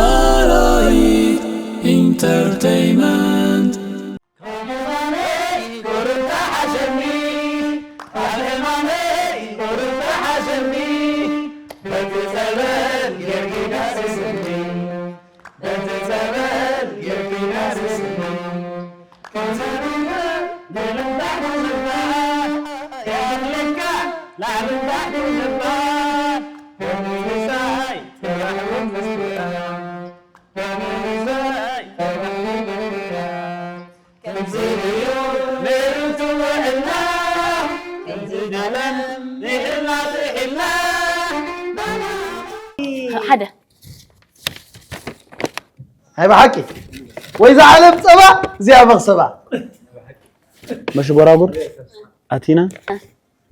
Zaraid Entertainment. ሓደ ናይ ብሓቂ ወይ ዝዓለም ፀባ እዚኣ መኽሰባ መሽጎራጉር ኣቲና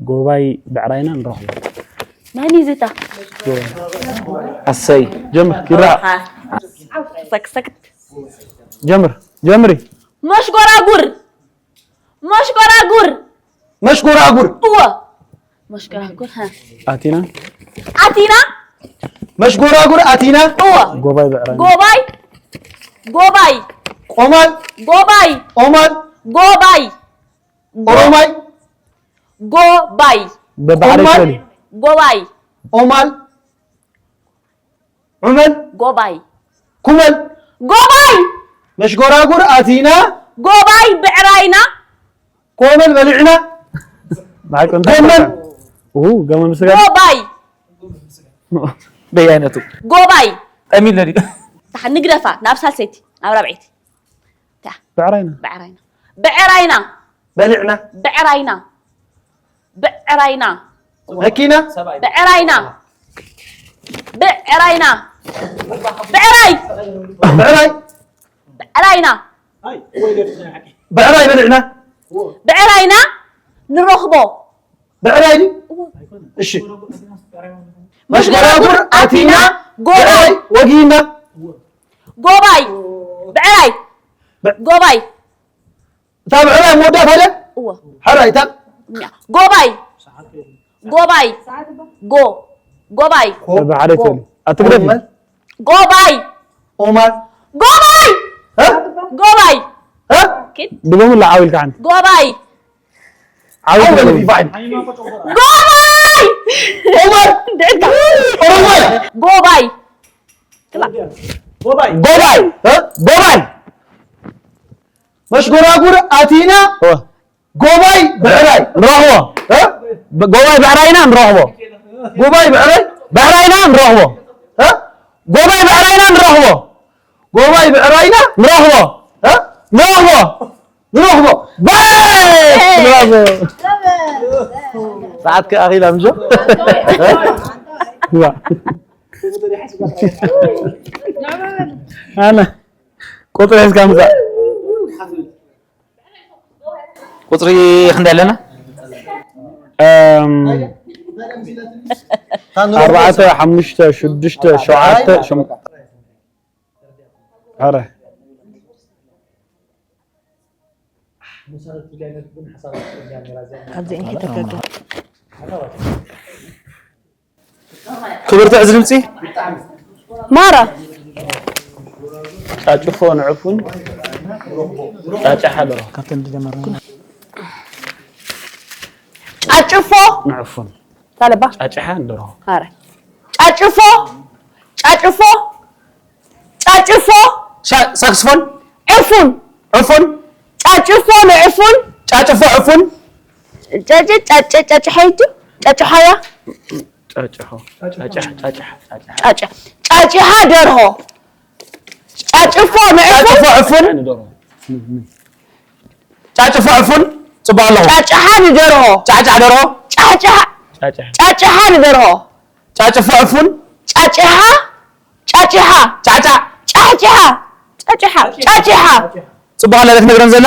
ጎባይ ብዕራይና ንረኽቦ። መን እዩ ዝታ? ኣሰይ ጀምር ይረኣ ሰክሰክት ጀምር ጀምሪ መሽጎራጉር መሽጎራጉር መሽጎራጉር እወ መሽጎራጉር ሀ ኣቲና ኣቲና መሽጎራጉር ኣቲና እወ ጎባይ ብዕራይና ጎባይ ጎባይ ቆማል ጎባይ ኦማል ጎባይ ኦሮማይ ጎባይ በባዕረ ኦማል ይበል ጎባይ ኦማል ዑመል ጎባይ ኩመል ጎባይ መሽጎራጉር ኣቲና ጎባይ ብዕራይና ኮመል በሊዕና ብሓቂ እንታይ ጎመን ኡ ገመን ስጋ ጎባይ በየአይነቱ ጎባይ ጠሚለ ድዩ ታሕ ንግደፋ ናብ ሳልሰይቲ ናብ ራብዐይቲ ብዕራይና ብዕራይና ብዕራይና በሊዕና ብዕራይና ብዕራይና መኪና ብዕራይና ብዕራይና ብዕራይ ብዕራይ ብዕራይና ብዕራይ በሊዕና ብዕራይና ንረኽቦ ብዕራይ ድዩ እሺ መሽጎራጉር ኣቲና ጎባይ ብዕራይ ወጊና ጎባይ ብዕራይ ጎባይ እታ ብዕራይ መወዳእታ ደ እወ ሕራይ እታ ጎባይ ጎባይ ጎ ጎባይ በባዕረ ይትበል ኣትግደፍ ጎባይ ኦማር ጎባይ እ? ጎባይ እ? ድገሙላ ዓው ኢልካ ሓንቲ ጎባይ ዓው ኣወለ ኢልካ ቢባዕን ጎባይ ኦማር ኦሮማይ ጎባይ ጎባይ እ? ጎባይ መሽጎራጉር ኣቲና ጎባይ ብዕራይ ንረኽቦ እ? ጎባይ ብዕራይና ንረኽቦ ጎባይ ብዕራይ ብዕራይና ንረኽቦ እ? ጎባይ ብዕራይና ንረኽቦ ጎባይ ብዕራይና ንረኽቦ እ? ንረኽቦ ንረኽቦ ባይ ንረኽቦ ሰዓት ከኣኺላ ምጆ ዋ ኣነ ቁጥሪ ሒዝካ ምጻእ ቁፅሪ ክንደይ ኣለና ኣርባዕተ ሓሙሽተ ሽዱሽተ ሸውዓተ ሸም- ኧረ ኣብዚ እንታይ ተገገ ክብርቲ ዕዚ ድምፂ ማራ ጫጭፎ ንዕፉን ጫጫ ሓደሮ ካብተን ዝጀመርና ጫጭፎ ንዕፉን ታለባ ጫጭሓ ንደርሆ ኧረ ጫጭፎ ጫጭፎ ጫጭፎ ሳክስፎን ዕፉን ዕፉን ጫጭፎ ንዕፉን ጫጭፎ ዕፉን ጫጭ ጫጭ ጫጭሓ ይቱ ጫጭሓያ ጫጭሖ ጫጭሓ ጫጭሓ ጫጭ ጫጭሓ ደርሆ ጫጭፎ ንዕፉን ጫጭፎ ዕፉን ንደርሆ ጫጭፎ ዕፉን ፅቡቅ ኣለኹ ጫጭሓ ንደርሆ ጫጫ ደርሆ ጫጭሓ ጫጭሓ ጫጭሓ ንደርሆ ጫጭፎ ዕፉን ጫጭሓ ጫጭሓ ጫጫ ጫጭሓ ጫጭሓ ጫጭሓ ፅቡቅ ኣለ ክትነግረን ዘላ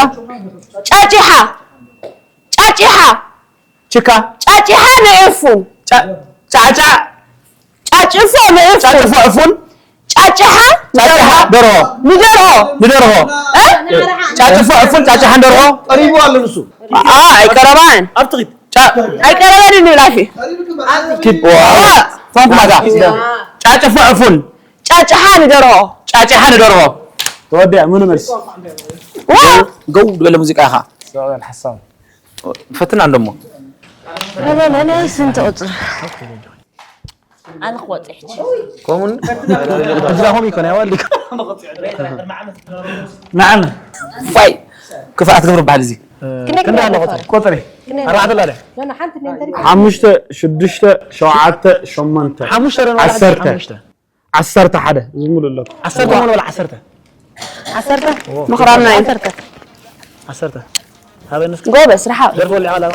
ጫጭሓ ጫጭሓ ችካ ጫጭሓ ንዕፉን ጫጫ ጫጭፎ ንዕፉን ጫጭፎ ዕፉን ጫጭሓ ጫጭሓ ደርሆ ንደርሆ ንደርሆ እ? ጫጭፎ ዕፉን ጫጭሓ ንደርሆ ቀሪቡ ኣሎ ንሱ አ ኣይቀረባን ኣብ ትኺድ ኣይቀረበን እዩ ንብል ኣፊ። ኪድ። ዋ። ፋንኩማታ። ጫጭ ፍዕፉን። ጫጭሓ ንደርሆ። ጫጭሓ ንደርሆ። ተወዲኣ፣ ምኑ መልሲ? ዋ። ገው ዝበለ ሙዚቃ ኢኻ። ሰብኣዊ ሓሳብ። ፈትና እንደሞ። በበለለይ ስንት ቁፅር? ኣነ ክወፅእ ሕጂ። ከምኡን እዚኹም ይኮን ያዋልክ። ናዓም። ፋይ። ክፍኣት ግብሪ በሃል እዚ። ክንደይ ክንደይ ኣሎ ኣሎ ቁፅሪ? ቁፅሪ? ክንደይ ኣሎ? ኣርባዕተ ኣሎ። ኖ፣ ኖ፣ ሓንቲ እኔ እንተሪፍ። ሓሙሽተ፣ ሽዱሽተ፣ ሸውዓተ፣ ሸሞንተ፣ ሓሙሽተ ዶ ንበል? ዓሰርተ። ሓሙሽተ። ዓሰርተ ሓደ ዝሙሉ ኣለኩ። ዓሰርተ ሙሉ በል፣ ዓሰርተ። ዓሰርተ? ምኽራምና እዩ። ዓሰርተ። ዓሰርተ። ሃበኒ እስኪ። ጎበዝ፣ ርሓቕ። ደርፊ ወሊዓ ኣላ።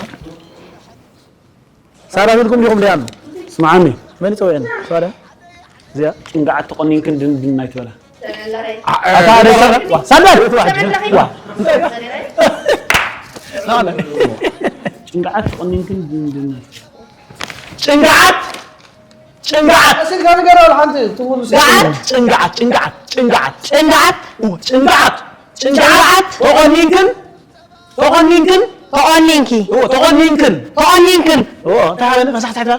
ሳራ ኢልኩም ዲኹም ደያኑ? ስምዓኒ። መን ይጸውዐኒ? ሳራ? እዚኣ? ጭንጋዓት ተቆኒንክን ድንድን ኣይትበላ። አ-፣ አ-፣ ኣታ ደሰ-፣ ዋ፣ ሳንዳል! ዋ። ጭንጋዓት ተቆኒንክን ድንድን ኣይትበላ። ጭንጋዓት! ጭንጋዓት! እስኪ ንገረው ሓንቲ ትሙሉ ጭንጋዓት! ጭንጋዓት! ጭንጋዓት! ጭንጋዓት! ጭንጋዓት! ኦ፣ ጭንጋዓት! ጭንጋዓት! ተቆኒንክን ተቆኒንክን? ተቆኒንኪ። ኦ፣ ተቆኒንክን። ተቆኒንክን። ኦ፣ እንታይ ሓበነ? ፈሳሕ ትሕትራ?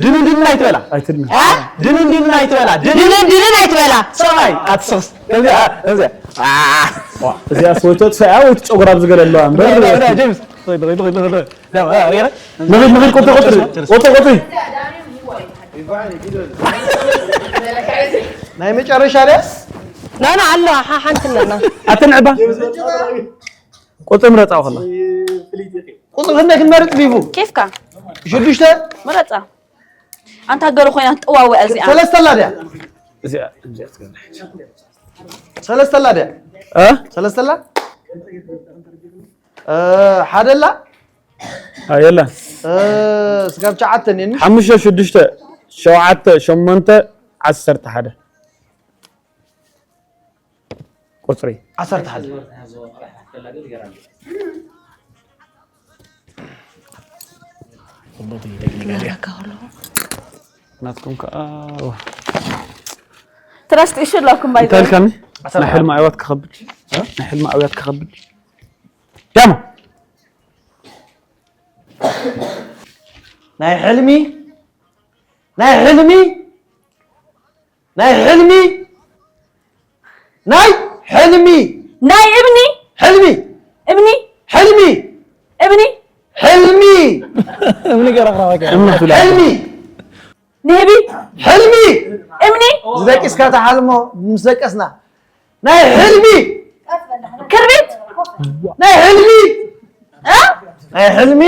ድንድን ኣይትበላ። ኣይትድነ። እ? ድንድን ኣይትበላ። ድንን ድንን ኣይትበላ። ሰብኣይ፣ ኣትሰስ። ከምዚኣ፣ ከምዚኣ። ዋ፣ እዚኣ ሰወይቶ ትሰያ ወይ ትጨጉራ ብዝገለ ኣለዋ እምበር። ዳ፣ ዳ፣ ዳ፣ ጄምስ። ዳ፣ ዳ፣ ዳ፣ ዳ። ንኺድ፣ ንኺድ፣ ቁጥሪ፣ ቁጥሪ። ቁጥሪ፣ ቁጥሪ። ናይ መጨረሻ ድያስ? ና፣ ና፣ ኣሎ፣ ሓ-፣ ሓንቲ ኣለና። ኣተንዕባ። ቁጽሪ ምረጻ ከላ። ቁጽሪ ክንደይ ክንመርጽ ዲቡ? ኬፍካ። ሽዱሽተ? ምረጻ። ኣንታ ገለ ኮይና ትጠዋወያ እዚኣ። ሰለስተ ኣላ ድያ? እዚኣ፣ እዚኣ ትገብር። ሰለስተ ኣላ ድያ? እ? ሰለስተ ኣላ? እ፣ ሓደ ኣላ? አ፣ የለን። እ፣ ስጋብ ትሽዓተ እኒአኒ። ሓሙሽተ፣ ሽዱሽተ፣ ሸውዓተ፣ ሸሞንተ፣ ዓሰርተ ሓደ። ቁጽሪ። ዓሰርተ ሓደ። ናትኩም ከኣ፣ ዋ። ትረስቲ እሺ ኣለኩም ባይ እንታይ ኢልካኒ? ዓሰርተ ሓደ። ናይ ሕልሚ ኣዕዋት ክኸብድ። እ? ናይ ሕልሚ ኣዕዋት ክኸብድ። ያሞ። ናይ ሕልሚ፣ ናይ ሕልሚ ናይ ሕልሚ፣ ናይ ሕልሚ። ናይ እብኒ። ሕልሚ። እብኒ። ሕልሚ። እብኒ። ሕልሚ። እብኒ ገረኽራ ወገን። እምኒ ትብላ። ሕልሚ። ንህቢ። ሕልሚ። እምኒ። ዝደቂስካ ተሓልሞ ምስ ደቀስና። ናይ ሕልሚ። ክርቢት። ናይ ሕልሚ። እ? ናይ ሕልሚ።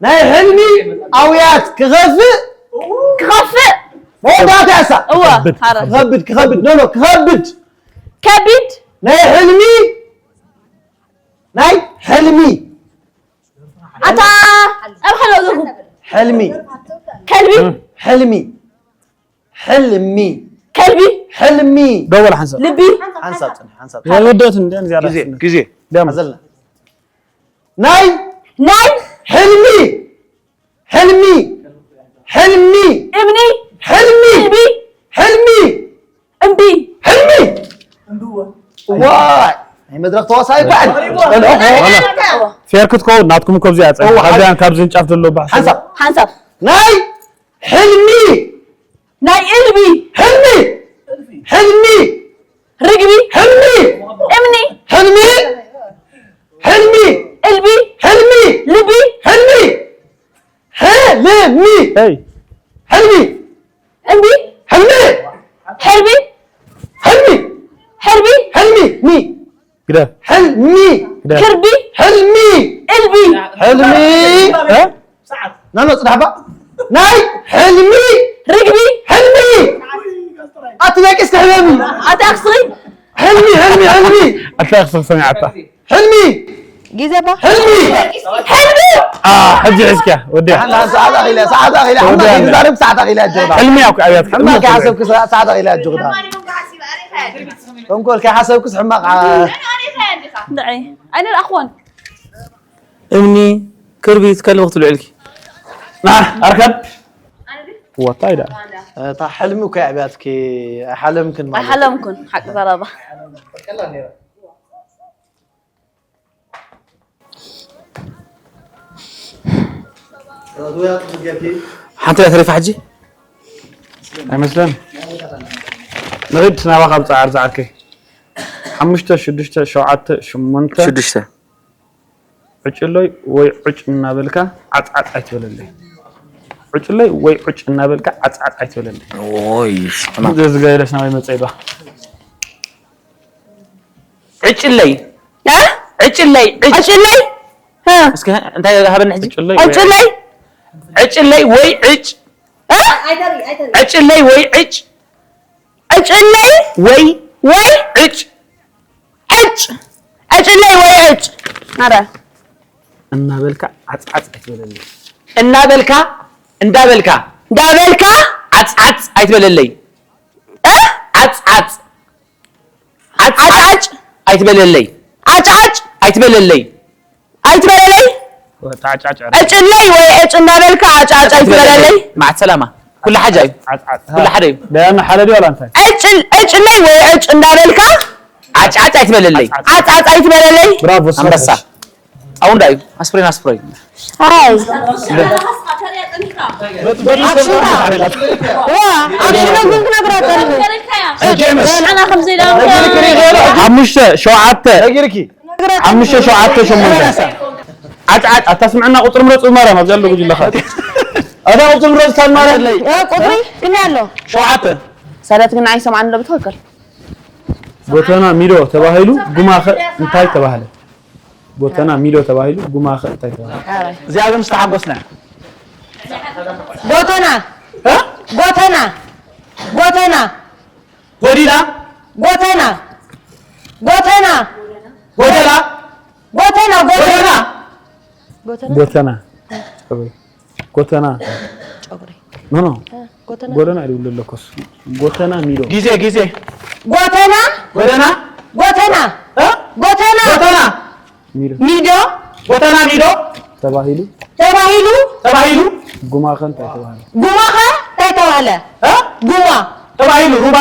ናይ ሕልሚ ኣውያት ክኸፍእ። ክኸፍእ። መወዳእታ ያሳ። እወ፣ ሓረ። ክኸብድ፣ ክኸብድ፣ ኖ፣ ኖ፣ ክኸብድ። ከቢድ። ናይ ሕልሚ፣ ናይ ሕልሚ። ኣታ፣ ኣብ ሓሎ ዘኹ። ሕልሚ። ከልቢ። ሕልሚ። ሕልሚ። ከልቢ። ሕልሚ። ደው በል ሓንሳብ። ልቢ። ሓንሳብ ጽንሕ፣ ሓንሳብ። ወለዶት እንደ ዝያዳ ግዜ፣ ስነ። ግዜ። ደም። ኣዘልና። ናይ ናይ ሕልሚ፣ ሕልሚ፣ ሕልሚ፣ እምኒ፣ ሕልሚ፣ እምቢ፣ ሕልሚ፣ እምቢ፣ ሕልሚ። ዋይ፣ ናይ መድረኽ ተዋሳኢ በዓል። በልዑ። ፌር ክትከውን ናትኩም እኮ ኣብዚኣ ጸኒሑ። እዋ፣ ካብዚኣን ካብዝን ጫፍ ዘሎ ባሕሲ። ሓንሳብ። ሓንሳብ። ናይ ሕልሚ። ናይ እልቢ። ሕልሚ። ሕልሚ። ርግቢ። ሕልሚ። እምኒ። ሕልሚ። ሕልሚ። እልቢ። ሕልሚ። ልቢ። ሕልሚ። ሕልሚ። ሄይ። ሕልሚ። እምቢ። ሕልሚ። ሕልቢ። ሕልሚ። ሕልቢ። ሕልሚ። ሚ። ግደፍ። ሕልሚ። ግደፍ። ክርቢ። ሕልሚ። እልቢ። ሕልሚ። እ? ናኖ ጽዳሕባ። ናይ ሕልሚ። ርግቢ። ሕልሚ። ኣቲ ደቂስ ክሕለሚ። ኣቲ ኣክስሪ። ሕልሚ፣ ሕልሚ፣ ሕልሚ። ኣታ ክስር ሰሚዓታ። ሕልሚ። ግዜ ባ። ሕልሚ። ሕልሚ። አ፣ ሕጂ ሕዝኪያ፣ ወዲያ። ሓና ሰዓት ኣኺላ፣ ሰዓት ኣኺላ። ወዲያ። ሓና ክዛረብ ሰዓት ኣኺላ ጆዳ። ሕልሚ ያው ከ ኣብያት ሕልሚ ሕልሚ ከ ሓሰብክ ሰዓት ኣኺላ ጆዳ። ተንኮል ከይሓሰብክስ ሕማቕ፣ ዓ-፣ ንዓይ ኣይነልኣኽዎን። እምኒ፣ ክርቢት፣ ከልቢ ክትብልዑ ኢልኪ። ና፣ ኣርከብ። ወታ ኢዳ። እታ ሕልሚ እኮ የዕብያትኪ፣ ኣይሓለምክን ማለት። ኣይሓለምኩን፣ ሓቂ ዘረባ። ቀላል ነይራ። ሓንቲ እያ ተሪፋ ሕጂ። ኣይመስለን። ንኺድ ናባኻ ብጻዕር ጻዕርከይ። ሓሙሽተ፣ ሽዱሽተ፣ ሸውዓተ፣ ሸሞንተ። ሽዱሽተ። ዕጭለይ ወይ ዕጭ እናበልካ ዓጽዓጽ ኣይትበለለይ። ዕጭለይ ወይ ዕጭ እናበልካ ዓጽዓጽ ኣይትበለለይ። ኦይ፣ ስማ። ዘዝጋየለስ ናበይ መጸ ኢልዋ። ዕጭለይ። እ? ዕጭለይ፣ ዕጭ። ዕጭለይ? እ። እስከ እንታይ ሃበኒ ሕጂ? ዕጭለይ ወይ ዕጭለይ? ዕጭለይ ወይ ዕጭ። እ? ዕጭለይ ወይ ዕጭ። ዕጭለይ? ወይ ወይ ዕጭ። ዕጭ። ዕጭለይ ወይ ዕጭ። ኣረ። እናበልካ ዓጽዓጽ ኣይትበለለይ። እናበልካ፣ እንዳበልካ። እንዳበልካ? ዓጽዓጽ ኣይትበለለይ። እ? ዓጽዓጽ። ዓጽዓጭ። ዓጽዓጭ። ኣይትበለለይ። ዓጭዓጭ። ኣይትበለለይ። ኣይትበለለይ። ወጣ ዓጫጭ። ዕጭለይ ወይ ዕጭ እንዳበልካ ዓጫጭ ኣይትበለለይ። መዓት ሰላማ። ኩሉ ሓጃ እዩ። ዓጽዓጽ። ኩሉ ሓደ እዩ። ደያና ሓደ ድዩ ዋላ እንታይ? ዕጭል-፣ ዕጭለይ ወይ ዕጭ እንዳበልካ ዓጫጭ ኣይትበለለይ። ዓጻጽ ኣይትበለለይ። ብራቮ፣ ኣንበሳ። ሰከሽ። ኣው እንዳዩ። ኣስፕሬን፣ ኣስፕሬን። ኣይ። ዋ፣ ኣክሽን ግን ክነግራ ከለኹ። ጀምስ። ንዓና ከም ዘይዳ ሓሙሽተ፣ ሸውዓተ። ነጊርኪ። ሓሙሽተ፣ ሸውዓተ፣ ሸሞንተ። ዓጭ፣ ዓጭ፣ ኣታስምዕና ቁፅሪ ምረፁ ብማርያም፣ ኣብዚ ኣሎ ጉጅለኻ። ኣታ ቁፅሪ ምረፁ፣ ታን ማርያም። እ፣ ቁፅሪ ግን ኣሎ። ሸውዓተ። ሰለት ግን ኣይሰምዓን ኣሎ ብትኽክል። ጎተና ሚዶ ተባሂሉ ጉማኸ እንታይ ተባህለ? ጎተና ሚዶ ተባሂሉ ጉማኸ እንታይ ተባህለ? ኣረ። እዚኣ ግን ዝተሓጎስና። ጎተና። እ? ጎተና። ጎተና። ጎዲና። ጎተና። ጎተና። ጎደና። ጎተና፣ ጎተና። ጎደና። ጎተና። ጎተና። ጨጉሪ። ጎተና። ጨጉሪ። ኖ፣ ኖ። እ፣ ጎተና። ጎደና ይደውል ኣለኮስ። ጎተና ሚዶ። ጊዜ፣ ጊዜ። ጎተና። ጎደና። ጎተና። እ? ጎተና። ጎተና። ሚዶ። ሚዶ። ጎተና ሚዶ። ተባሂሉ። ተባሂሉ። ተባሂሉ። ጉማኸ እንታይ ተባህለ? ጉማኸ እንታይ ተባህለ? እ? ጉማ። ተባሂሉ። ሩባ።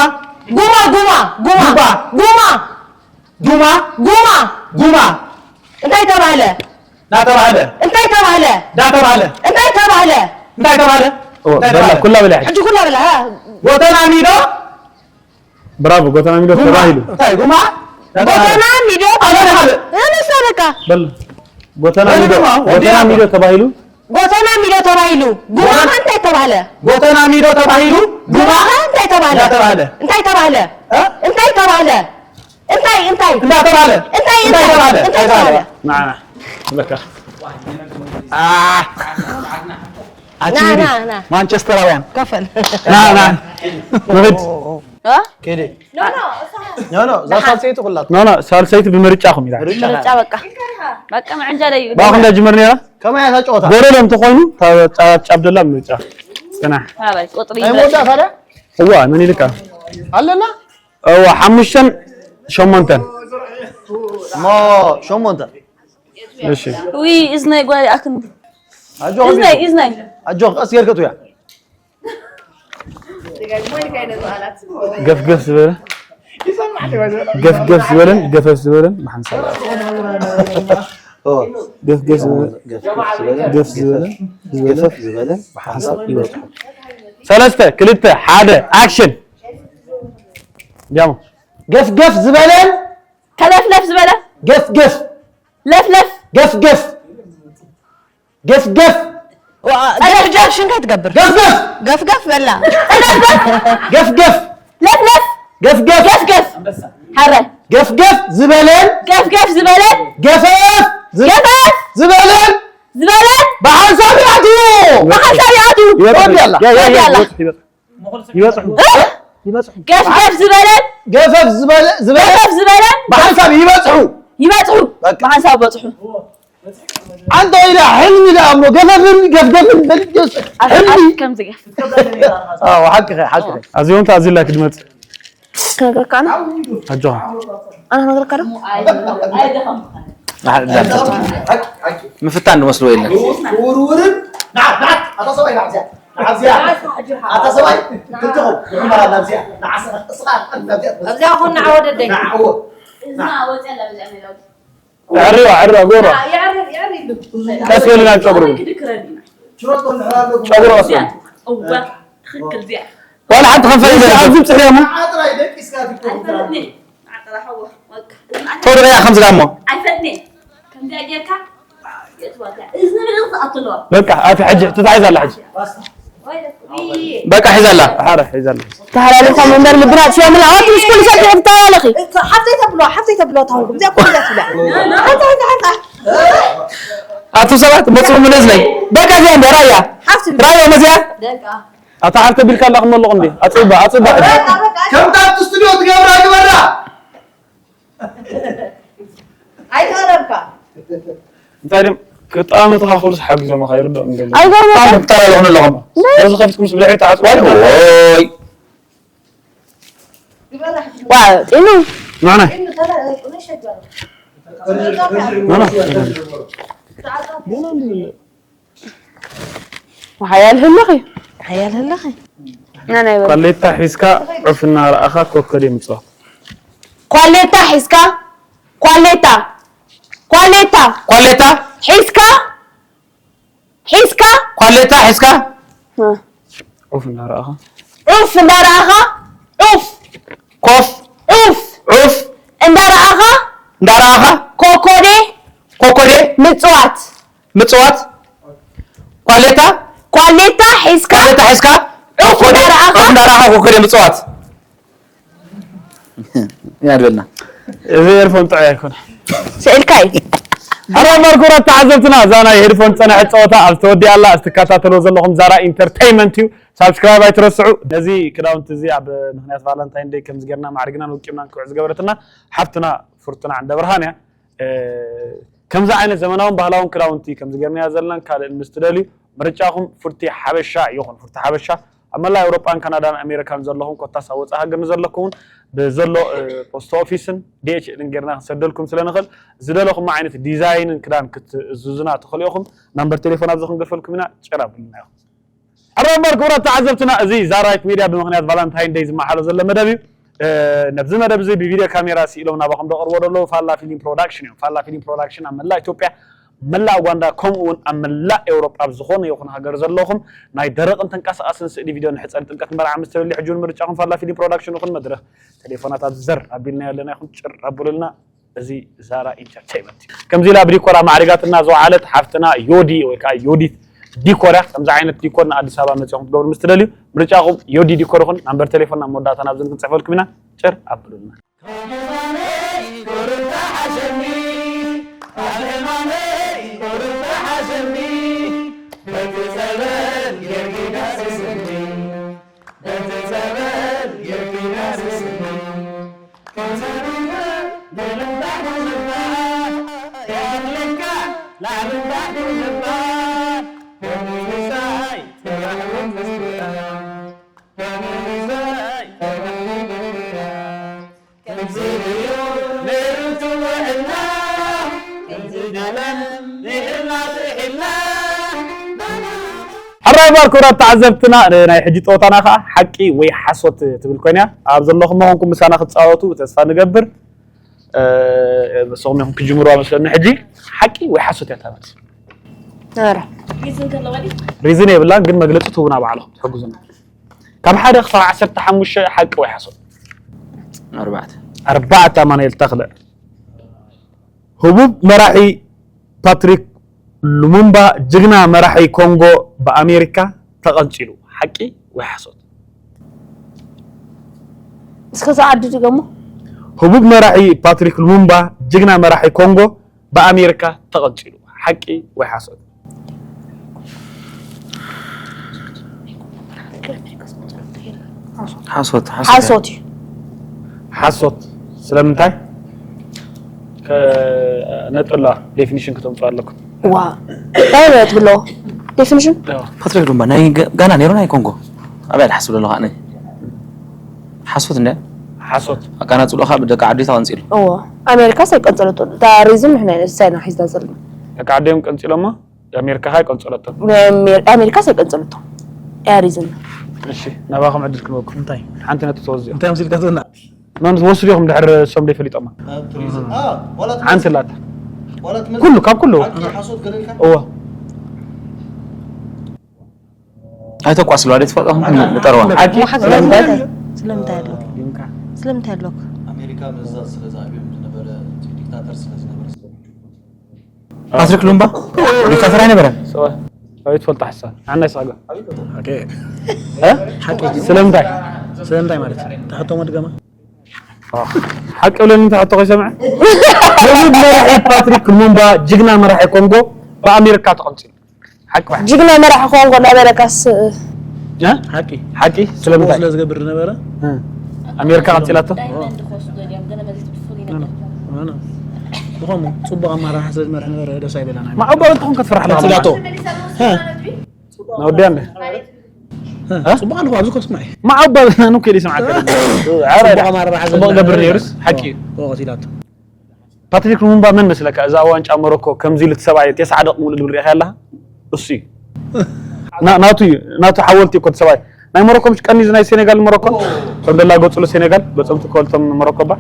ጉማ፣ ጉማ፣ ጉማ። ጉባ። ጉማ። ጉማ። ጉማ። ጉማ። እንታይ ተባህለ? ዳተባህለ። እንታይ ተባህለ? ዳተባህለ። እንታይ ተባህለ? እንታይ ተባህለ? ኦ፣ እንታይ በላ፣ ተባህለ? ኩላ በላ። ሕጂ ኩላ በላ፣ ሃ። ጎተና ሚዶ። ብራቮ፣ ጎተና ሚዶ ጉማ። ተባሂሉ። እንታይ ጉማ? ጎተና ሚዶ ኣበለ ተባሂሉ። ካልእ። እኔ እሷ በቃ። በል። ጎተና በል ሚዶ፣ ግርማ፣ ጎተና ወዲያ። ሚዶ ተባሂሉ። ጎተና ሚዶ ተባሂሉ። ጉማኸ እንታይ ተባህለ? ጎተና ሚዶ ተባሂሉ። ጉማኸ እንታይ ተባህለ? እንዳተባህለ። እንታይ ተባህለ? እ? እንታይ ተባህለ? እንታይ፣ እንታይ? እንዳተባህለ። እንታይ፣ እንታይ? እንዳተባህለ። እንታይ ተባህለ? ና፣ ና። በቃ። አ። ኣቲ ና፣ ና፣ ና። ማንቸስተራውያን። ከፈል። ና፣ ና። ንኽድ። እ? ኬዲ። ኖ፣ ኖ፣ እዛ ኖ፣ ኖ፣ እዛ ደሓን። ሳልሰይቲ ኩላትኩም። ኖ፣ ኖ፣ ሳልሰይቲ ብምርጫኹም ኢላ። ምርጫ። ምርጫ በቃ። በቃ ምዕንጃል እዩ። ባኹም እንዳ ጅመር ነይራ? ከመይ እያ እታ ጨወታ? ጎደሎ እንተኾይኑ፣ ታ-፣ ጫ-፣ ጫብ ደላ ምርጫ። ጽናሕ። ሃባይ፣ ቁጥሪ ናይ ይበል። መወዳእታ ድያ? እዋ፣ መን ኢልካ? ኣለና? እዋ፣ ሓሙሽተን ሸሞንተን። እሞ ሸሞንተ። እሺ። ውይ፣ እዝነይ ጓል ኣክንዲ። ኣጆኹም እዝነይ፣ ኢልኩም። እዝነይ። ኣጆኽ፣ ቀስ ጌርካ ትውያ። ገፍገፍ ዝበለ፣ ገፍገፍ ዝበለን ገፈፍ ዝበለን ብሓንሳብ። ኦ። ገፍገፍ ዝበለ፣ ገፍገፍ ዝበለ፣ ገፍ ዝበለ፣ ገፈፍ ዝበለ ብሓንሳብ ይበጽሑ። ሰለስተ፣ ክልተ፣ ሓደ፣ ኣክሽን። ጃሞ። ገፍገፍ ዝበለን ከለፍለፍ ዝበለ። ገፍገፍ። ለፍለፍ። ገፍገፍ። ገፍገፍ። ዋ፣ ጸለፍ። ገፍገፍ ሽንካ ትገብር። ገፍገፍ። ገፍገፍ በላ። ጸለፍ። ገፍገፍ። ለፍለፍ። ገፍገፍ። ገፍገፍ። ሐረ። ገፍገፍ ዝበለን ገፍገፍ ዝበለን ገፈፍ ዝ-፣ ገፈፍ ዝበለን ዝበለን ብሓንሳብ ይኣትዉ። ብሓንሳብ ይኣትዉ። ይወጣ። ወዲ ኣላ። ያ፣ ያ፣ ወዲ ኣላ። ይወጣ፣ ይወጣ። ይበጽሑ። እ? ይበጽሑ። ገፍገፍ ዝበለን ገፈፍ ዝበለ፣ ዝበለ ገፈፍ ዝበለን ብሓንሳብ ይበጽሑ። ይበጽሑ። በቃ። ብሓንሳብ በጽሑ። ኣንተ ኢላ ሕልሚ ደኣ እሞ ገፈፍን ገፍገፍን በል ጀስ። ኣፍ-፣ ሕልሚ። ኣፍ ከምዚ ገፍ። ኣዎ፣ ሓቅኺ፣ ሓቅኺ። ኣዚዮም ተኣዚላ ክድመጽ። ክነግረካ ኣነ? ኣጆኻ። ኣነ ክነግረካ ዶ? ምፍታን ዝመስልዎ የለን። ክውርውርን፣ ንዓት፣ ንዓት፣ ኣታ ሰብኣይ፣ ንዓት እዚኣ። ንዓት እዚኣ። ኣታ ሰብኣይ፣ ክልተኹም፣ ንዕመራ ናብዚኣ። ንዓስኻ፣ እስኻ ናብዚኣ። ኣብዚኣ ኹን ንዓ ወደደይ። ንዓ፣ እዎ። እዝና ወፅያ ኣላ በዚኣ ሜላዊት። ኣዕርዋ፣ ኣዕርዋ፣ ጎራ። ይዕርር፣ ይዕርር ኢሉ። ቀስ በልና ጨጉሩ። ክድክረን ኢና። ጨጉሩ ቀስ በል። እዋ፣ ትኽክል እዚኣ። ዋላ ሓንቲ ከንፈር የለን። ኣብዚ ብፅሕሪ እሞ። ዓጥራይ ደቂስካ ትኮን። ኣይፈለጥኒ። ዓጥራ ሓዎ። በቃ። ተወደቀ እያ ከምዚ ጋሞ። ኣይፈለጥኒ። ከምዚኣ ጌርካ የእትዋ እዚኣ። እዝኒ ንእዝኒ ክኣቱ ኣለዋ። በቃ፣ ኣቲ ሕጂ ትታሒዝ ኣላ ሕጂ። ወይ ደስ-፣ ወይ። በቃ፣ ሒዛ ኣላ። ሓረ፣ ሒዛ ኣላ። ተሓላሊፎም እምበር ልብና ኣጥፊኦምላ። ኣቲ ምስ ኩሉ ሰብ ትተላለኺ። ሓፍተይ ተብሎ፣ ሓፍተይ ተብሎ ታውኩም። እዚኣ ኩሉ እዚኣ ትብላ። ሓፍተይ፣ ሓፍተይ፣ ሓፍተይ። ኣቱም ሰባት መጽኡ ምን እዝነይ። በቃ እዚኣ እንደ ራያ። ሓፍቲ ራያ መዚኣ። ደቃ። ኣታ ሓፍተ ቢልካ ኣላ ክመልቕ እንዴ? ኣጽባ፣ ኣጽባ። በቃ፣ በቃ። ከምታ ኣብቲ ስቱዲዮ ትገብራ ግበራ። ኣይተረብካ። እንታይ ድም ክጣመትኻ ኩሉስ ሓጊዞም ኸይርዶ እንገል። ኣይገርምም። ክጣመት ተራለኹን ኣለኹም። እንዴ? እዚ ከፊትኩም ስብልሒ ተዓጽዋ። ወይ። ግበራ። ዋ፣ ጢኑ። ንዓና። ጢኑ ተራ-፣ ቁነ ሸገር። ንዓና። ሓያል ህልኺ። ሓያል ህልኺ። ናናይ በል። ኳሌታ ሒዝካ ዑፍ እናረኣኻ ኮከብ የምጽኦ። ኳሌታ ሒዝካ፣ ኳሌታ፣ ኳሌታ፣ ኳሌታ። ሒዝካ፣ ሒዝካ። ኳሌታ ሒዝካ። እ። ዑፍ እናረኣኻ። ዑፍ እናረኣኻ፣ ዑፍ። ኮፍ። ዑፍ። ዑፍ። እንዳረኣኻ። እንዳረኣኻ። ኮኮዴ። ኮኮዴ። ምጽዋት። ምጽዋት። ኳሌታ። ኳሌታ ሒዝካ። ኳሌታ ሒዝካ። ዑፍ ኮኮዴ። እንዳረኣኻ። ዑፍ እንዳረኣኻ ኮኮዴ ምጽዋት። ያድበልና። እዚ ኤርፎን ጥዑይ ኣይኮነ። ስእልካ እዩ። ሕራይ እምበር ክቡራት ተዓዘብትና፣ እዛ ናይ ሄድፎን ዝጸንሐት ጸወታ ኣብ ተወዲኣ ኣላ። እዚ ትከታተልዎ ዘለኹም ዛራ ኢንተርተይመንት እዩ። ሳብስክራይብ ኣይትረስዑ። ነዚ ክዳውንቲ እዚ ኣብ ምኽንያት ቫለንታይን ደይ ከምዚ ጌርና ማዕሪግናን ወቂብናን ክውዕ ዝገበረትና ሓፍትና ፍርቱና ዓንደብርሃን እያ። እ፣ ከምዚ ዓይነት ዘመናውን ባህላውን ክዳውንቲ ከምዚ ጌርናዮ ዘለናን ካልእን ምስ ትደልዩ፣ ምርጫኹም ፉርቲ ሓበሻ ይኹን። ፉርቲ ሓበሻ ኣብ መላእ ኤውሮጳን ካናዳን ኣሜሪካን ዘለኹም፣ ኮታስ ኣብ ወጻኢ ሃገር ንዘለኩም እውን ብዘሎ፣ እ፣ ፖስት ኦፊስን ዲ ኤች ኤልን ጌርና ክንሰደልኩም ስለ ንኽእል፣ ዝደለኹም ዓይነት ዲዛይንን ክዳን ክትእዝዙና ትኽእሉ ኢኹም። ናምበር ቴሌፎን ኣብዚ ክንገድፈልኩም ኢና፣ ጭር ኣብሉና ኢኹም። ሕራይ እምበር ክቡራት ተዓዘብትና፣ እዚ ዛራይት ሚድያ ብምኽንያት ቫለንታይን ደይ ዝመሓሎ ዘሎ መደብ እዩ። እ፣ ነብዚ መደብ እዚ ብቪድዮ ካሜራ ስኢሎም ናባኹም ዘቕርቦ ዘለዉ ፋላ ፊልም ፕሮዳክሽን እዮም። ፋላ ፊልም ፕሮዳክሽን ኣብ መላእ ኢትዮጵያ፣ መላእ ኡጋንዳ፣ ከምኡ እውን ኣብ መላእ ኤውሮጳ ኣብ ዝኾነ ይኹን ሃገር ዘለኹም ናይ ደረቕን ተንቀሳቓስን ስእሊ፣ ቪድዮ፣ ንሕጸን ጥምቀት መርዓ ምስ ተደልዩ ሕጂ እውን ምርጫኹም ፋላ ፊልም ፕሮዳክሽን ይኹን። መድረኽ ቴሌፎናት ኣብዚ ዘር ኣቢልናዮ ኣለና፣ ይኹን ጭር ኣብሉልና። እዚ ዛራ ኢንተርቴይመንት እዩ። ከምዚ ኢላ ብዲኮራ ማዕሪጋትና ዝወዓለት ሓፍትና ዮዲ ወይ ከዓ ዮዲት ዲኮር እያ። ከምዚ ዓይነት ዲኮር ንኣዲስ ኣበባ መፂኹም ክትገብሩ ምስ ትደልዩ ምርጫኹም ዮዲ ዲኮር ይኹን። ናምበር ቴሌፎን ናብ መወዳእታ ናብዚ ክንፅሕፈልኩም ኢና። ጭር ኣብሉልና። ሕራይ እምበር ክቡራት ተዓዘብትና፣ ናይ ሕጂ ፀወታና ከዓ ሓቂ ወይ ሓሶት ትብል ኮይና፣ ኣብ ዘለኹም መኾንኩም ምሳና ክትፃወቱ ተስፋ ንገብር። እ፣ ንስኹም ኢኹም ክጅምሩዋ መስለኒ። ሕጂ ሓቂ ወይ ሓሶት እያ እታ መልሲ። ኧረ። ሪዝን ከለዋ ድዩ? ሪዝን የብላን፣ ግን መግለፂ ትህቡና ባዕልኹም ትሕግዙና። ካብ ሓደ ክሳብ ዓሰርተ ሓሙሽተ ሓቂ ወይ ሓሶት? ኣርባዕተ። ኣርባዕተ። ኣማኑኤል ተኽለ። ህቡብ መራሒ ፓትሪክ ሉሙምባ ጅግና መራሒ ኮንጎ ብኣሜሪካ ተቐንጺሉ። ሓቂ ወይ ሓሶት? እስከ ሰዓዲ ድገሞ። ህቡብ መራሒ ፓትሪክ ሉሙምባ ጅግና መራሒ ኮንጎ ብኣሜሪካ ተቐንጺሉ። ሓቂ ወይ ሓሶት? ሓሶት፣ ሓሶት። ሓሶት እዩ። ሓሶት። ስለምንታይ? ከ-፣ ነጥላ ዴፊኒሽን ክተምፅኡ ኣለኩም። ዋ፣ እንታይ ነው ትብሎ? ዴፊኒሽን? ያው። ፓትሪክ ሉሙምባ ናይ ገ-፣ ጋና ነይሩ ናይ ኮንጎ? ኣበይ ድሓስብ ዘለኹ ኣነ? ሓሶት እንደ? ሓሶት። ኣቃናጽሎ ካብ ደቂ ዓዲ ተቐንጺሉ። እዎ። ኣሜሪካስ ኣይቀንጸለቶን። እታ ሪዝን ንሕና ኢና፣ ንሳ ኢና ሒዝና ዘለና። ደቂ ዓዲ እዮም ቀንጺሎሞ? ኣሜሪካ ከ ኣይቀንጸለቶን? ኣሜር-፣ ኣሜሪካስ ኣይቀንጸለቶን። እያ ሪዝን። እሺ፣ ናባኹም ዕድል ክንወኩም። እንታይ? ሓንቲ ነጥቢ ተወዝኦ። እንታይ መሲልካ ትብልና? መን ዝወስዱ ኢኹም ድሕር እሶም ደይፈሊጦማ? ኣብ ቱሪዝም። አ፣ ዋላ ሓንቲ ትመስል። ላታ። ዋላ ትመስል። ኩሉ፣ ካብ ኩሉ። ሓቂ ሓሶት ገለ ኢልካ? እዎ። ኣይተቋስሉ፣ ኣይትፈጠኹም፣ ንጠርዋ። ሓቂ? እሞ ሓቂ ስለምንታይ? ስለምንታይ ኣለኩ? ስለምንታይ ኣለኩ? ኣሜሪካ በዛ ስለ ዝኣብዮም ዝነበረ ዲክታተር ስለ ዝነበረ ፓትሪክ ሉምባ ዲክታተር ኣይነበረን። ኣይትፈልጣ ሓሳብ ንዓና ይስሕጋ። ሓቂ ስለምንታይ? ስለምንታይ ማለት ተሕቶ መድገማ ሓቂ ብለኒ እንተ ሕቶ ከይሰምዐ። ክቡር መራሒ ፓትሪክ ሉሙምባ ጅግና መራሒ ኮንጎ ብኣሜሪካ ተቐንፂሉ። ሓቂ ባሕ። ጅግና መራሒ ኮንጎ እናበለካስ እ? ሓቂ ሓቂ ስለምንታይ? ስለ ዝገብር ዝነበረ እ። ኣሜሪካ ቀንፂላቶ። ዳይመንድ ክወስዶ ድዮም ገለ መዚ ትብፍሉ ይነገር ምኾኑ ጽቡቕ ኣማራርሓ ስለ ዝመርሕ ነበረ ደስ ኣይበላና። ማዕበል ትኹን ክትፈራሕ ኣለካ። ቀንፂላቶ ናውዲያ እንደ ጽቡቕ ኣለኹ ኣብዚ ኮስማይ ማዕበል ኑ ከዲ ይስምዓካ። ጽቡቕ ኣማራርሓ ጽቡቕ ገብር ነይሩስ ሓቂ እዩ። ቀንፂላቶ ፓትሪክ ሉሙምባ መን መስለካ? እዛ ዋንጫ ሞሮኮ ከምዚ ኢሉ እቲ ሰብኣይ ቴስዓ ደቂ ሙሉእ ድብል ርኢኻ ኣለኻ? እሱ እዩ። ና- ናቱ እዩ። ናቱ ሓወልቲ እኮ እቲ ሰብኣይ። ናይ ሞሮኮ ምሽ ቀኒ ናይ ሴኔጋል ሞሮኮ ከም ደላ ገጽሉ ሴኔጋል ገጾም ትከወልቶም ሞሮኮ ባ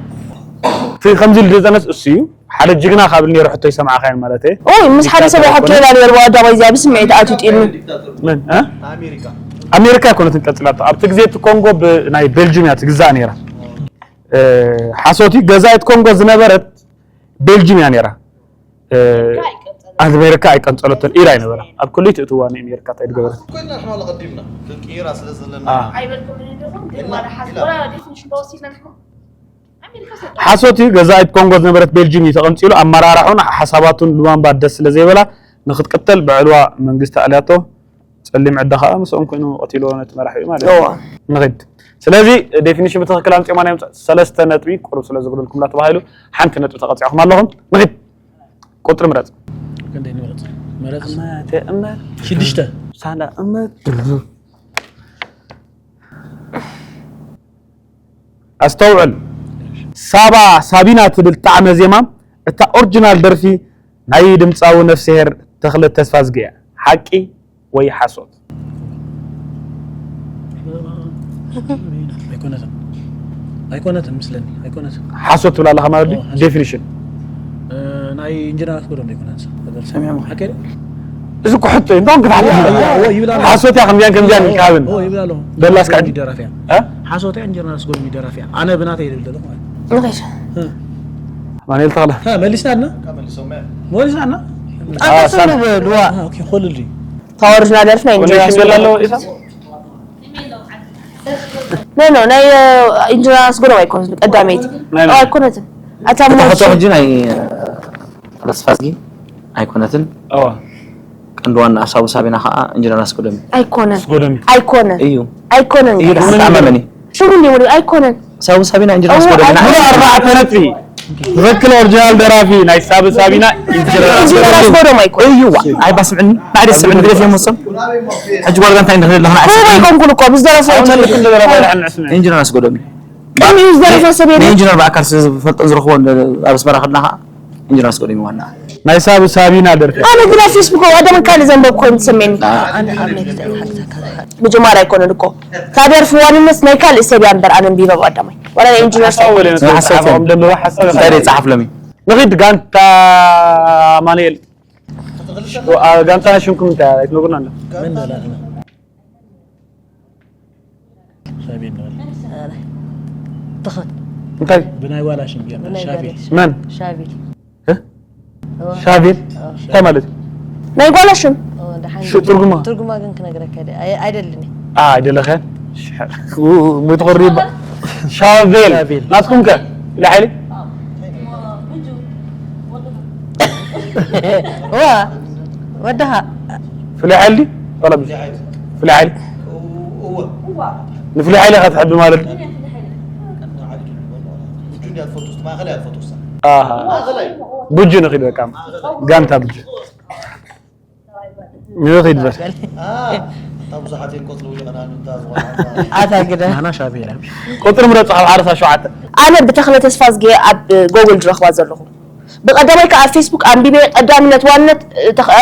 እቲ ከምዚ ኢሉ ደዘነስ እሱ እዩ። ሓደ ጅግና ካብ ነይሩ ሕቶ ይሰማዕካ ማለት እዩ። ኦይ ምስ ሓደ ሰብ ሓቂ ላ ነርቦ ኣዳባይ እዚኣ ብስምዒት ኣትዩ ጢልኒ መን እ? ኣሜሪካ ኣይኮነትን ቀጽላቶ። ኣብቲ ግዜ እቲ ኮንጎ ብናይ ቤልጅም እያ ትግዛእ ነይራ። ሓሶት እዩ። ገዛኢት ኮንጎ ዝነበረት ቤልጅም እያ ነይራ። ኣሜሪካ ኣይቀንጸለቶን ኢላ ይነበራ ኣብ ክልይቱ እቲ እዋን ኣሜሪካ እንታይ ዝገበረት ኮይና ንሕና ለቐዲምና ክንቅይራ ስለ ዘለና አ። ኣይበልኩምን እንዲኹም ግን ማለት ሓስ ወላ ዴፊኒሽን ተወሲድና ንሕና ኣሜሪካ ሰ ሓሶት እዩ። ገዛኢት ኮንጎ ዝነበረት ቤልጅም እዩ ተቐንጺሉ። ኣመራርሑን ሓሳባቱን ሉማምባ ደስ ስለ ዘይበላ ንክትቅተል ብዕልዋ መንግስቲ ኣልያቶ። ጸሊም ዕደ ከዓ ምስኦም ኮይኑ ቀቲልዎ ነቲ መራሒኡ ማለት እዩ። እዋ ንኺድ። ስለዚ ዴፊኒሽን ብትኽክል ኣምጺኦማ ናይ ምጽ- ሰለስተ ነጥቢ ቁሩብ ስለ ዝጉድልኩምላ ተባሂሉ ሓንቲ ነጥቢ ተቐጺዕኹም ኣለኹም። ንኺድ። ቁጽሪ ምረጽ። ክንደይ ንመረጽ መረጽ እመተ እመት ሽዱሽተ ሳላ እመት ኣስተውዕል። ሳባ ሳቢና ትብል ጣዕመ ዜማ እታ ኦሪጂናል ደርፊ ናይ ድምፃዊ ነፍስሄር ተኽለ ተስፋዝጊ እያ። ሓቂ ወይ ሓሶት? ኣይኮነትን ኣይኮነትን ምስለኒ ኣይኮነትን ሓሶት ትብል ኣለኻ ማለት ድዩ? ሓሶት። ዴፊኒሽን ናይ ኢንጂነር ኣስገዶም ኣይኮነትን ሰሚዕሞ ሓቀ እዚ እኮ ሕቶ እዩ። እንታይ ክትሓልፍ ይብላ ሓሶት እያ ከምዚያን ከምዚያን ኢልካ ሃብን ይብላ ኣለኹ በላስ ካዕዲ። ደራፊያ እ? ሓሶት እያ ኢንጂነር ኣስገዶም ደራፊያ ኣነ ብናተይ ይብል ዘለኹ ማለት ንኸይድ ማንኤል ተኽለ እ፣ መሊስና ኣልና መልሶም መሊስና ኣልና ኣዎ፣ ሳሚ። በልዋ ኦኬ ኾልል እዩ ታወርጅና ደርፍ ናይ ኢንጂነር ኮኔክሽን ኣስገዶም ዘላለው ኢሳ ኖ ኖ ናይ ኢንጂነር ኣስገዶም ኣይኮነትን ቀዳመይቲ ናይ ኣይኮነትን ኣታ እታ ሕቶ ሞት ሕጂ ናይ ተስፋዝጊ ኣይኮነትን። ኣዋ ቀንዲ ዋና ሓሳቡ ሳቢና ከዓ ኢንጂነር ኣስገዶም እዩ። ኣይኮነን ኣስገዶም እዩ። ኣይኮነን ኣይኮነን እዩ እዩ። ደሓን ተኣማመኒ ሽሙ እንዲሙ ኣይኮነን ሳቡ ሳቢና ኢንጂነር እዎ፣ ኣስገዶም ኢና። ኣይኮነን። ሙሉ ኣርባዕተ ነጥቢ። ትኽክል ኦሪጂናል ደራፊ ናይ ሳብ ሳቢና ኢንጂነር ኢንጂነር ኣስገዶም ኣይኮነን እዩ ዋ። ኣይባስምዕኒ ባዕደ ስምዕኒ ግደፍ እዮም ወሶም ሕጂ ጓል ጋንታ ኢና ንኽእል ኣለኹ ንዓይ ሩባ ኣይኮንኩን እኮ ብዝደረፈ ኣሁን ኣይኮነን ትልቅ እንደደረፋ ንዕስነ ኢንጂነር ኣስገዶም እዩ። ቅድሚኡ ዝደረፈ ሰብ የለን ንኢንጂነር ብኣካል ስለ ዝፈልጦ ዝረኽቦ ኣብ ኣስመራ ከድና ከዓ ኢንጂነር ኣስገዶም እዩ ዋና። ናይ ሳብ ሳቢና ደርፊ ኣነ ግን ኣብ ፌስቡክ ኣዳመ ካልእ ዘንበብ ኮይኑ ትሰመኒ ምጅማር ኣይኮነን እኮ ካብ ደርፊ ዋንነት ናይ ካልእ ሰብ እያ እምበር ኣነ ንቢበብ ኣዳማይ ዋላ ናይ ኢንጂነር ሰብ ሓሳብ ወለ ሓሳብ ሓሳብ ደምበ ሓሳብ እንታይ ደይ ጸሓፍ ለሚ ንኺድ ጋንታ ኣማኑኤል። አ፣ ጋንታ ሽምኩም እንታይ ኣይትነግሩና እንዶ? መን በላትና ሻቤል ንበል ትኽን እንታይ ብናይ ዋላ ሽም ጌርና ብናይ ሻቤል ጋርድ መን ሻቤል እ? ሻቤል እንታይ ማለት እዩ? ናይ ጓላ ሽም ኦ፣ ደሓን ሽ- ትርጉማ? ትርጉማ ግን ክነግረካ ደ ኣይደልን አ፣ ኣይደለኸ ሙት ኾሪ ሻቤል ሻቤል። ናትኩም ከ ላሓይሊ ዋ ወድኻ ፍሉይ ሓይሊ ጠለብ ፍሉይ ሓይሊ ንፍሉይ ሓይሊ ኢኻ ትሕቢ ማለት ኣሃ። ቡጁ ንኺድ በቃ ጋንታ ቡጁ ንኺድ በል እታ ብዙሓት እዮም ቆጽሉ ይቐናሉ እታ ዝኾነ ኣታ ግደ ናና ሻቤላ ቁጥሪ ምረጹ ካብ ሓደ ሳብ ሸውዓተ ኣነ ብተኽለ ተስፋዝጌ ኣብ ጎግል ዝረኽባ ዘለኹ ብቀዳማይ ከዓ ኣብ ፌስቡክ ኣንቢበ ቀዳምነት ዋንነት ተኽ-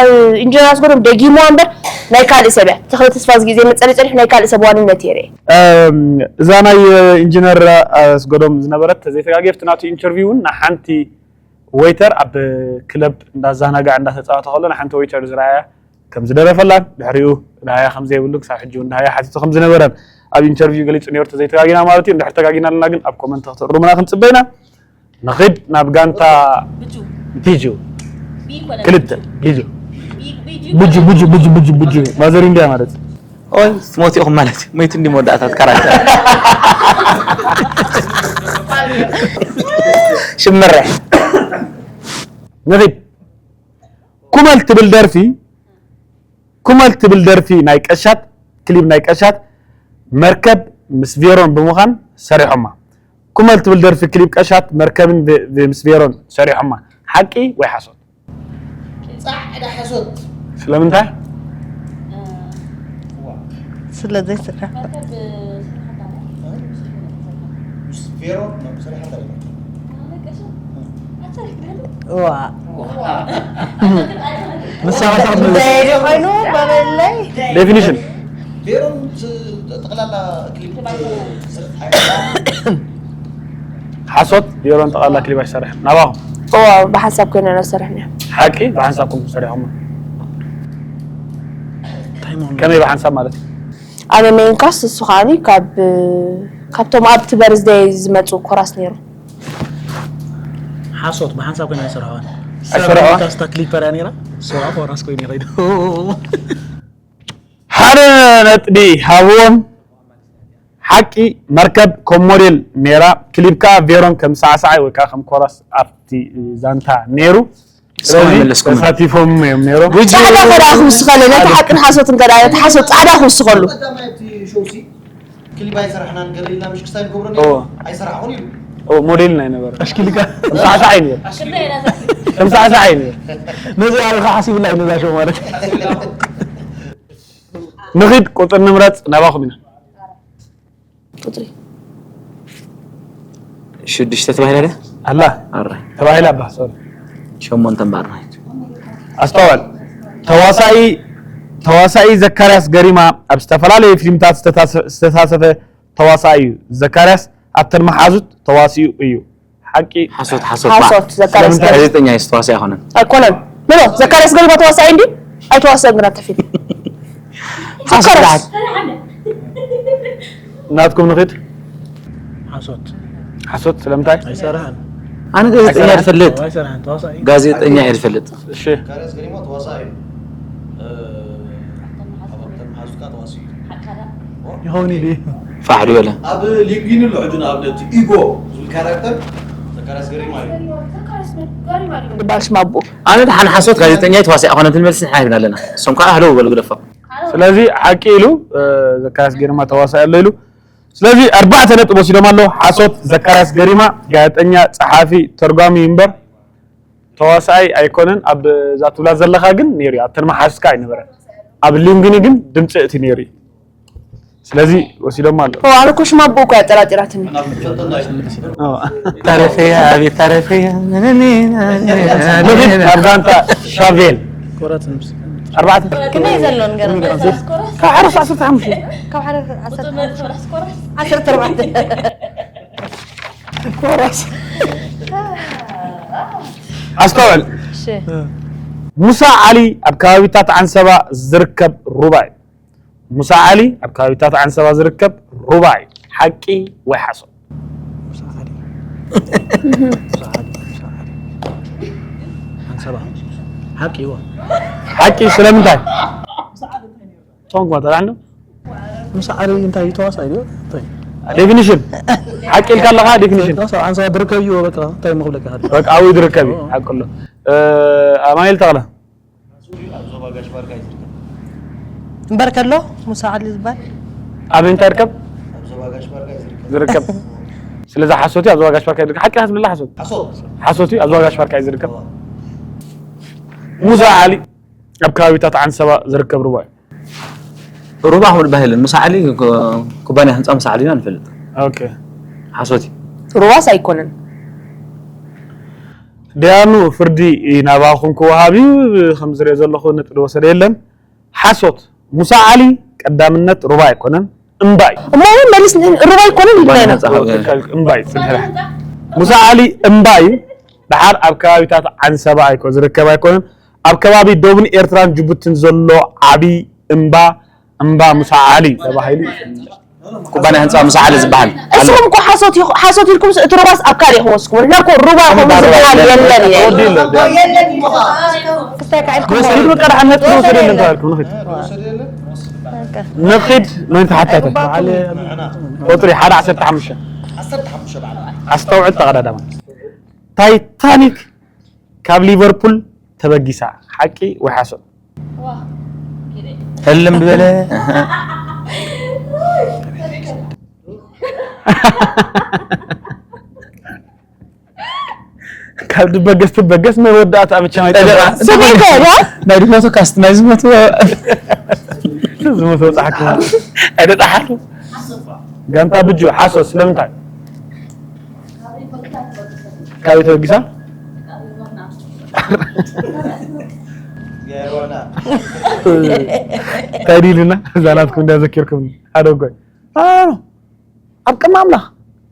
ኢንጂነር ኣስገዶም ደጊምዋ እምበር ናይ ካልእ ሰብ እያ ተኽለ ተስፋዝጌ ዘይመፀኒ ፀኒሑ ናይ ካልእ ሰብ ዋንነት እየ ርኤ እዛ ናይ ኢንጂነር ኣስገዶም ዝነበረት ተዘይተጋግየ ኣብቲ ናቱ ኢንተርቪው እውን ንሓንቲ ወይተር ኣብ ክለብ እንዳዛናጋዕ እንዳተፃወተ ከሎ ንሓንቲ ወይተር ዝረኣያ ከም ዝደረፈላን ድሕሪኡ ደሃያ ከም ዘይብሉን ክሳብ ሕጂ እውን ደሃያ ሓቲቱ ከም ዝነበረን ኣብ ኢንተርቪው ገሊጹ ነይሩ። ተዘይተጋጊና ማለት እዩ። እንድሕር ተጋጊና ኣለና ግን ኣብ ኮመንት ክትእርሙና ክንጽበ ኢና። ንኺድ ናብ ጋንታ ቢጁ። ክልተ ቢጁ። ቡጁ ቡጁ ቡጁ ቡጁ ቡጁ ማዘር ኢንድያ ማለት እዩ። ኦይ ሞት ኢኹም ማለት እዩ። መይቱ እንዲ መወዳእታት ካራክተር ሽምረ ንኺድ። ኩመል ትብል ደርፊ ኩመል ትብል ደርፊ ናይ ቀሻት ክሊብ ናይ ቀሻት መርከብ ምስ ቬሮን ብምዃን ሰሪሖማ። ኩመል ትብል ደርፊ ክሊብ ቀሻት መርከብን ምስ ቬሮን ሰሪሖማ። ሓቂ ወይ ሓሶት? ጻዕዳ ሓሶት። ስለምንታይ? ስለ ዘይስራሕ ምስ ቬሮን ነው ሰሪሓ ታሪክ ዋ ንሳኻታት እንታይ ኮይኑ በበለይ ዴፊኒሽን ቬሮን ስ- ጠቅላላ ክሊፕ ሓሶት ቬሮን ጠቕላላ ክሊብ ኣይሰርሕን። ናባኹም እዎ ብሓንሳብ ኮይና ኢና ዝሰርሕና ሓቂ ብሓንሳብኩም ሰሪሖም ከመይ ብሓንሳብ ማለት እዩ? ኣነ ሜን ካስት እሱ ከዓኒ ካብ ካብቶም ኣብቲ በርዝደይ ዝመፁ ኮራስ ነይሩ ሓሶት ብሓንሳብ ኮይና ይሰርሐዋን ኣይሰርሐዋን? ካስታ ክሊፐር እያ ነይራ ሰብኣ ኮራስ ኮይኑ ይኸይዱ ሓደ ነጥቢ ሃብዎም። ሓቂ መርከብ ከም ሞዴል ነይራ። ክሊብ ከዓ ቬሮን ከም ሳዕሳዓይ ወይ ከዓ ከም ኮራስ ኣብቲ ዛንታ ነይሩ። እስኹም ኣይመለስኩምን። ተሳቲፎም እዮም ነይሮም። ፃዕዳ ከዳ ክውስኸሉ ነቲ ሓቅን ሓሶትን ከዳ ነቲ ሓሶት ፃዕዳ ክውስኸሉ ቀዳማይ ኣብቲ ሾው ሲ ክሊፕ ኣይሰራሕናን ገለ ኢልና ምሽ ክስታይ ንገብሮ ኦ። ኣይሰራሕኹን ኢሉ ኦ፣ ሞዴል ናይ ነበረ ኣሽኪልካ ከም ሳዕሳዓይ ነይሩ። ከም ሳዕሳዓይ ነይሩ። ነዚ ኣልካ ሓሲብላ እዩ ነዛ ሾው ማለት ንኺድ ቁፅሪ ንምረፅ ናባኹም ኢና። ቁፅሪ ሽዱሽተ ተባሂላ ድያ ኣላ ኣረ ተባሂላ ኣባ ሶሪ ሸሞንተ እምበኣር ናይት ኣስተውዕል። ተዋሳኢ ተዋሳኢ ዘካርያስ ገሪማ ኣብ ዝተፈላለዩ ፊልምታት ዝተታሰ- ዝተሳተፈ ተዋሳኢ እዩ። ዘካርያስ ኣብተን መሓዙት ተዋሲኡ እዩ። ሓቂ ሓሶት ሓሶት ሓሶት ዘካርያስ ስለምንታይ ጋዜጠኛ እዩ ዝተዋሲ ኣይኮነን ኣይኮነን ኖ ኖ ዘካርያስ ገሪማ ተዋሳኢ እንዲ ኣይተዋሰን ግን ኣብቲ ፊልም ዘካርያስ ናትኩም ንኺድ ሓሶት ሓሶት ስለምንታይ? ኣይሰርሐን ኣነ ጋዜጠኛ እየ ዝፈልጥ ኣይሰርሐን ተዋሳኢ ጋዜጠኛ እየ ዝፈልጥ እሺ ካርያስ ገሪማ ተዋሳኢ እዩ እ፣ ኣብ ኣብተን መሓዙትካ ተዋሲ እዩ ይኸውን ኢሉ ፋሕ ድበለ ኣብ ሊንጊን ኣሎ ሕጂ ንኣብነት ኢጎ ዝብል ካራክተር ዘካርያስ ገሪማ እዩ ይባል ሽማ ኣቦ ኣነ ደሓን ሓሶት ጋዜጠኛ ተዋሲ ኣይኮነን ትንመልስ ንሕና ሂብና ኣለና እሶም ከዓ ህለው በሉ ግደፎም ስለዚ ሓቂ ኢሉ እ፣ ዘካርያስ ገሪማ ተዋሳኢ ኣሎ ኢሉ ስለዚ ኣርባዕተ ነጥብ ወሲዶም ኣለዉ ሓሶት ዘካርያስ ገሪማ ጋዜጠኛ ፀሓፊ ተርጓሚ እምበር ተዋሳኣይ ኣይኮነን ኣብ እዛ ትብላ ዘለኻ ግን ነይሩ እዩ ኣብተን መሓዝካ ኣይነበረን ኣብ ሊንግኒ ግን ድምፂ እቲ ነይሩ እዩ ስለዚ ወሲዶም ኣለዉ ኣነ እኮ ሽማ ኣቦ እኮ ያጠራጥራትኒ ታረፈያ ኣቤት ታረፈያ ንኺድ ናብ ጋንታ ሻቬል ቆረፅ ምስ ኣርባዕተ ክንደይ ዘሎ ንገር ካብ ሓደ ዓሰርተ ሓሙሽተ ካብ ሓደ ዓሰርተ ኣርባዕተ ኣስተውዕል እሺ ሙሳ ዓሊ ኣብ ከባቢታት ዓንሰባ ዝርከብ ሩባ እዩ ሙሳ ዓሊ ኣብ ከባቢታት ዓንሰባ ዝርከብ ሩባ እዩ ሓቂ ወይ ሓሶት ሓንሰባ ሓቂ ይዋ ሓቂ ስለምንታይ ቶንኳ ተራሕኑ ምስ ዓሊ እንታይ ተዋሳኢ ድዩ እንታይ ዴፊኒሽን ሓቂ ኢልካ ኣለኻ ዴፊኒሽን ተዋሳኢ ዓንሰባ ድርከብ እዩ በቃ እንታይ መኽብለካ ሓደ በቃ ኣብኡ ዝርከብ እዩ ሓቂ ኣሎ ኣማኑኤል ተኽለ ኣብ ዞባ ጋሽ ባርካ እዩ ዝርከብ እምበር ከሎ ሙሳ ዓሊ ዝበሃል ኣበይ እንታይ ይርከብ ኣብ ዞባ ጋሽ ባርካ እዩ ዝርከብ ዝርከብ ስለዚ ሓሶት እዩ ኣብ ዞባ ጋሽ ባርካ ይርከብ ሓቂ ክትብላ ሓሶት ሓሶት ሓሶት እዩ ኣብ ዞባ ጋሽ ባርካ እዩ ዝርከብ ሙሳ ዓሊ ኣብ ከባቢታት ዓንሰባ ዝርከብ ሩባ እዩ ሩባ ክብል ባህልን ምስ ዓሊ ኩባንያ ህንፃ ምስ ዓሊና ንፈልጥ ኦኬ ሓሶት እዩ ሩባስ ኣይኮነን ዲያኑ ፍርዲ ናባኹም ክወሃብ እዩ ከም ዝሪኦ ዘለኹ ነጥቢ ወሰደ የለን ሓሶት ሙሳ ዓሊ ቀዳምነት ሩባ ኣይኮነን እምባ እዩ እሞ እውን መሊስ ሩባ ኣይኮነን ኢልና ኢና እምባ እዩ ፅንሕራ ሙሳ ዓሊ እምባ እዩ ደሓር ኣብ ከባቢታት ዓንሰባ ኣይኮ ዝርከብ ኣይኮነን ኣብ ከባቢ ደቡብን ኤርትራን ጅቡትን ዘሎ ዓብዪ እምባ እምባ ሙሳ ዓሊ ተባሂሉ ይፍለጥ። ኩባንያ ህንፃ ሙሳ ዓሊ ዝበሃል ኣሎ። እስኹም እኮ ሓሶት ኢኹ- ሓሶት ኢልኩም እቲ ሩባስ ኣብ ካልእ ክወስድኩም ንሕና እኮ ሩባ ከምኡ ዝበሃል የለን። ተወዲኡ ኣሎ። ክስታይ ካዒልኩም ወሰዱ ቀርዓ ነጥቢ ወሰደለን ተባልኩም ንኺድ ንኺድ መን ተሓታተ ቁፅሪ ሓደ ዓሰርተ ሓሙሽተ ኣስተውዕል ተቐዳዳማይ ታይታኒክ ካብ ሊቨርፑል ተበጊሳ ሓቂ ወይ ሓሶት? ህልም ዝበለ ካብ ድበገስ ትበገስ መወዳእታ ብቻ ማይ ስሜከ ዶ ናይ ድፈቱ ካስት ናይ ዝሞቱ ዝሞት ወጻሕኩም ኣይደጣሓሉ ጋንታ ብጁ ሓሶ ስለምንታይ ካብ ተበጊሳ እንታይ ድልና እዛ ናትኩም እንዳዘኪርኩም ሓደ ጎይ ኣብ ቅድሚ ኣምላኽ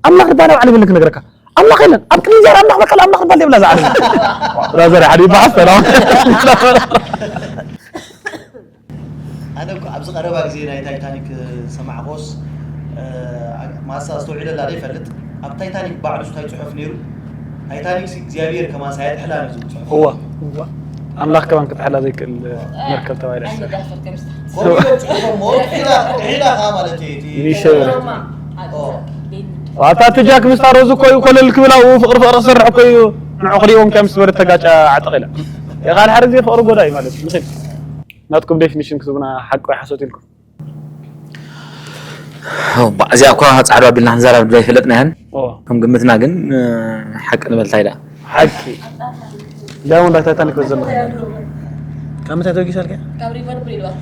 ኣምላኽ ድባል ኣብ ዓለም የለን ክነግረካ ኣምላኽ የለን ኣብ ቅድሚ እግዚኣብሔር ኣምላኽ በቃ ኣምላኽ ድባል የብላ እዛ ዓለም ብራዘር ሓደ ይበዓል ሰላም ኣነ እኮ ኣብዚ ቀረባ ግዜ ናይ ታይታኒክ ዝሰማዕኮስ ማሳ ኣስተውዒለላ ዶ ይፈልጥ ኣብ ታይታኒክ ባዕሉ እንታይ ፅሑፍ ነይሩ ታይታኒክ እግዚኣብሔር ከማሳ የጥሕላ ነው ዝብል ፅሑፍ እዋ ኣምላኽ ከማን ክትሕላ ዘይክእል መርከብ ተባሂላ ኮሚዶም ፅሑፎም ሞ ጥሒላ ጥሒላ ከዓ ማለት እዩ እቲ ይሸበረ ዋታ እቲ ጃክ ምስ ታሮዝ እኮ እዩ ኮለል ክብል ኣብኡ ፍቅሪ ፍቅሪ ክሰርሕ እኮ እዩ ንዑ ክሪእዎም ከም ስበረ ተጋጫ ዓጥቕ ኢላ የኻል ሓደ ጊዜ ፍቅሪ ጎዳይ ማለት እዩ ንኽድ ናትኩም ዴፊኒሽን ክትቡና ሓቂ ወይ ሓሶት ኢልኩም እዚኣ እኳ ፃዕዶ ኣቢልና ክንዘራብ ድላ ይፈለጥናያን ከም ግምትና ግን ሓቂ ንበልታ ኢላ ሓቂ ዳውን ዳታ ታንክ ዘሎ ካብ ምንታይ ተበጊሳ ኣልካ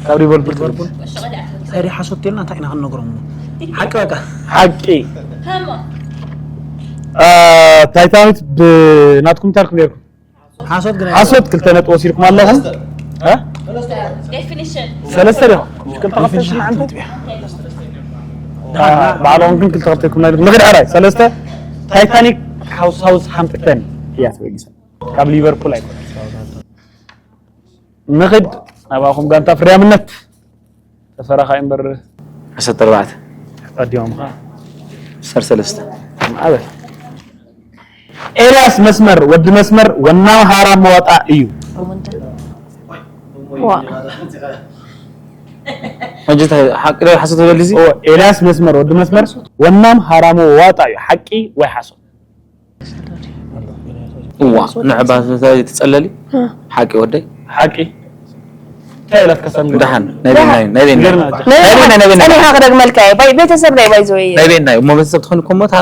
ካብ ሊቨርፑል ሰሪ ሓሶት ተልና እንታይ ኢና ክንነግሮም ሓቂ በቃ ሓቂ ታይታኒክ ብናትኩም ታሪክ ነርኩም ሓሶት ግን ሓሶት ክልተ ነጥቢ ወሲድኩም ኣለኹም ሰለስተ ዲኹም ክልተ ከፍተልኩም ዓንተ ባዕሎም ግን ክልተ ከፍተልኩም ናይ ንኽድ ሕራይ ሰለስተ ታይታኒክ ካብ ሳውዝ ሃምፕተን እያ ተበጊሳ ካብ ሊቨርፑል ኣይኮነ ንኽድ ናባኹም ጋንታ ፍርያምነት ተሰራኻ እምበር ዓሰርተ ኣርባዕተ ኣዲኦም ኻ ዓሰርተ ሰለስተ ኣበል ኤልያስ መስመር ወዲ መስመር ወናም ሃራ መዋጣ እዩ ሕጂ እንታይ ሓቂ ዶ ሓሶት ትበል እዚ ኤልያስ መስመር ወዲ መስመር ወናም ሃራሞ ዋጣ እዩ ሓቂ ወይ ሓሶት እዋ ንዕባ ትፀለሊ ሓቂ ወደይ ሓቂ እንታይ ኢላትካ ሳሚ ደሓን ናይ ቤናይ ናይ ቤናይ ጸኒሓ ክደግመልካ እየ ባይ ቤተሰብ ናይ ባይ ዘወይ ናይ ቤናይ እሞ ቤተሰብ ትኾን እኮ ሞት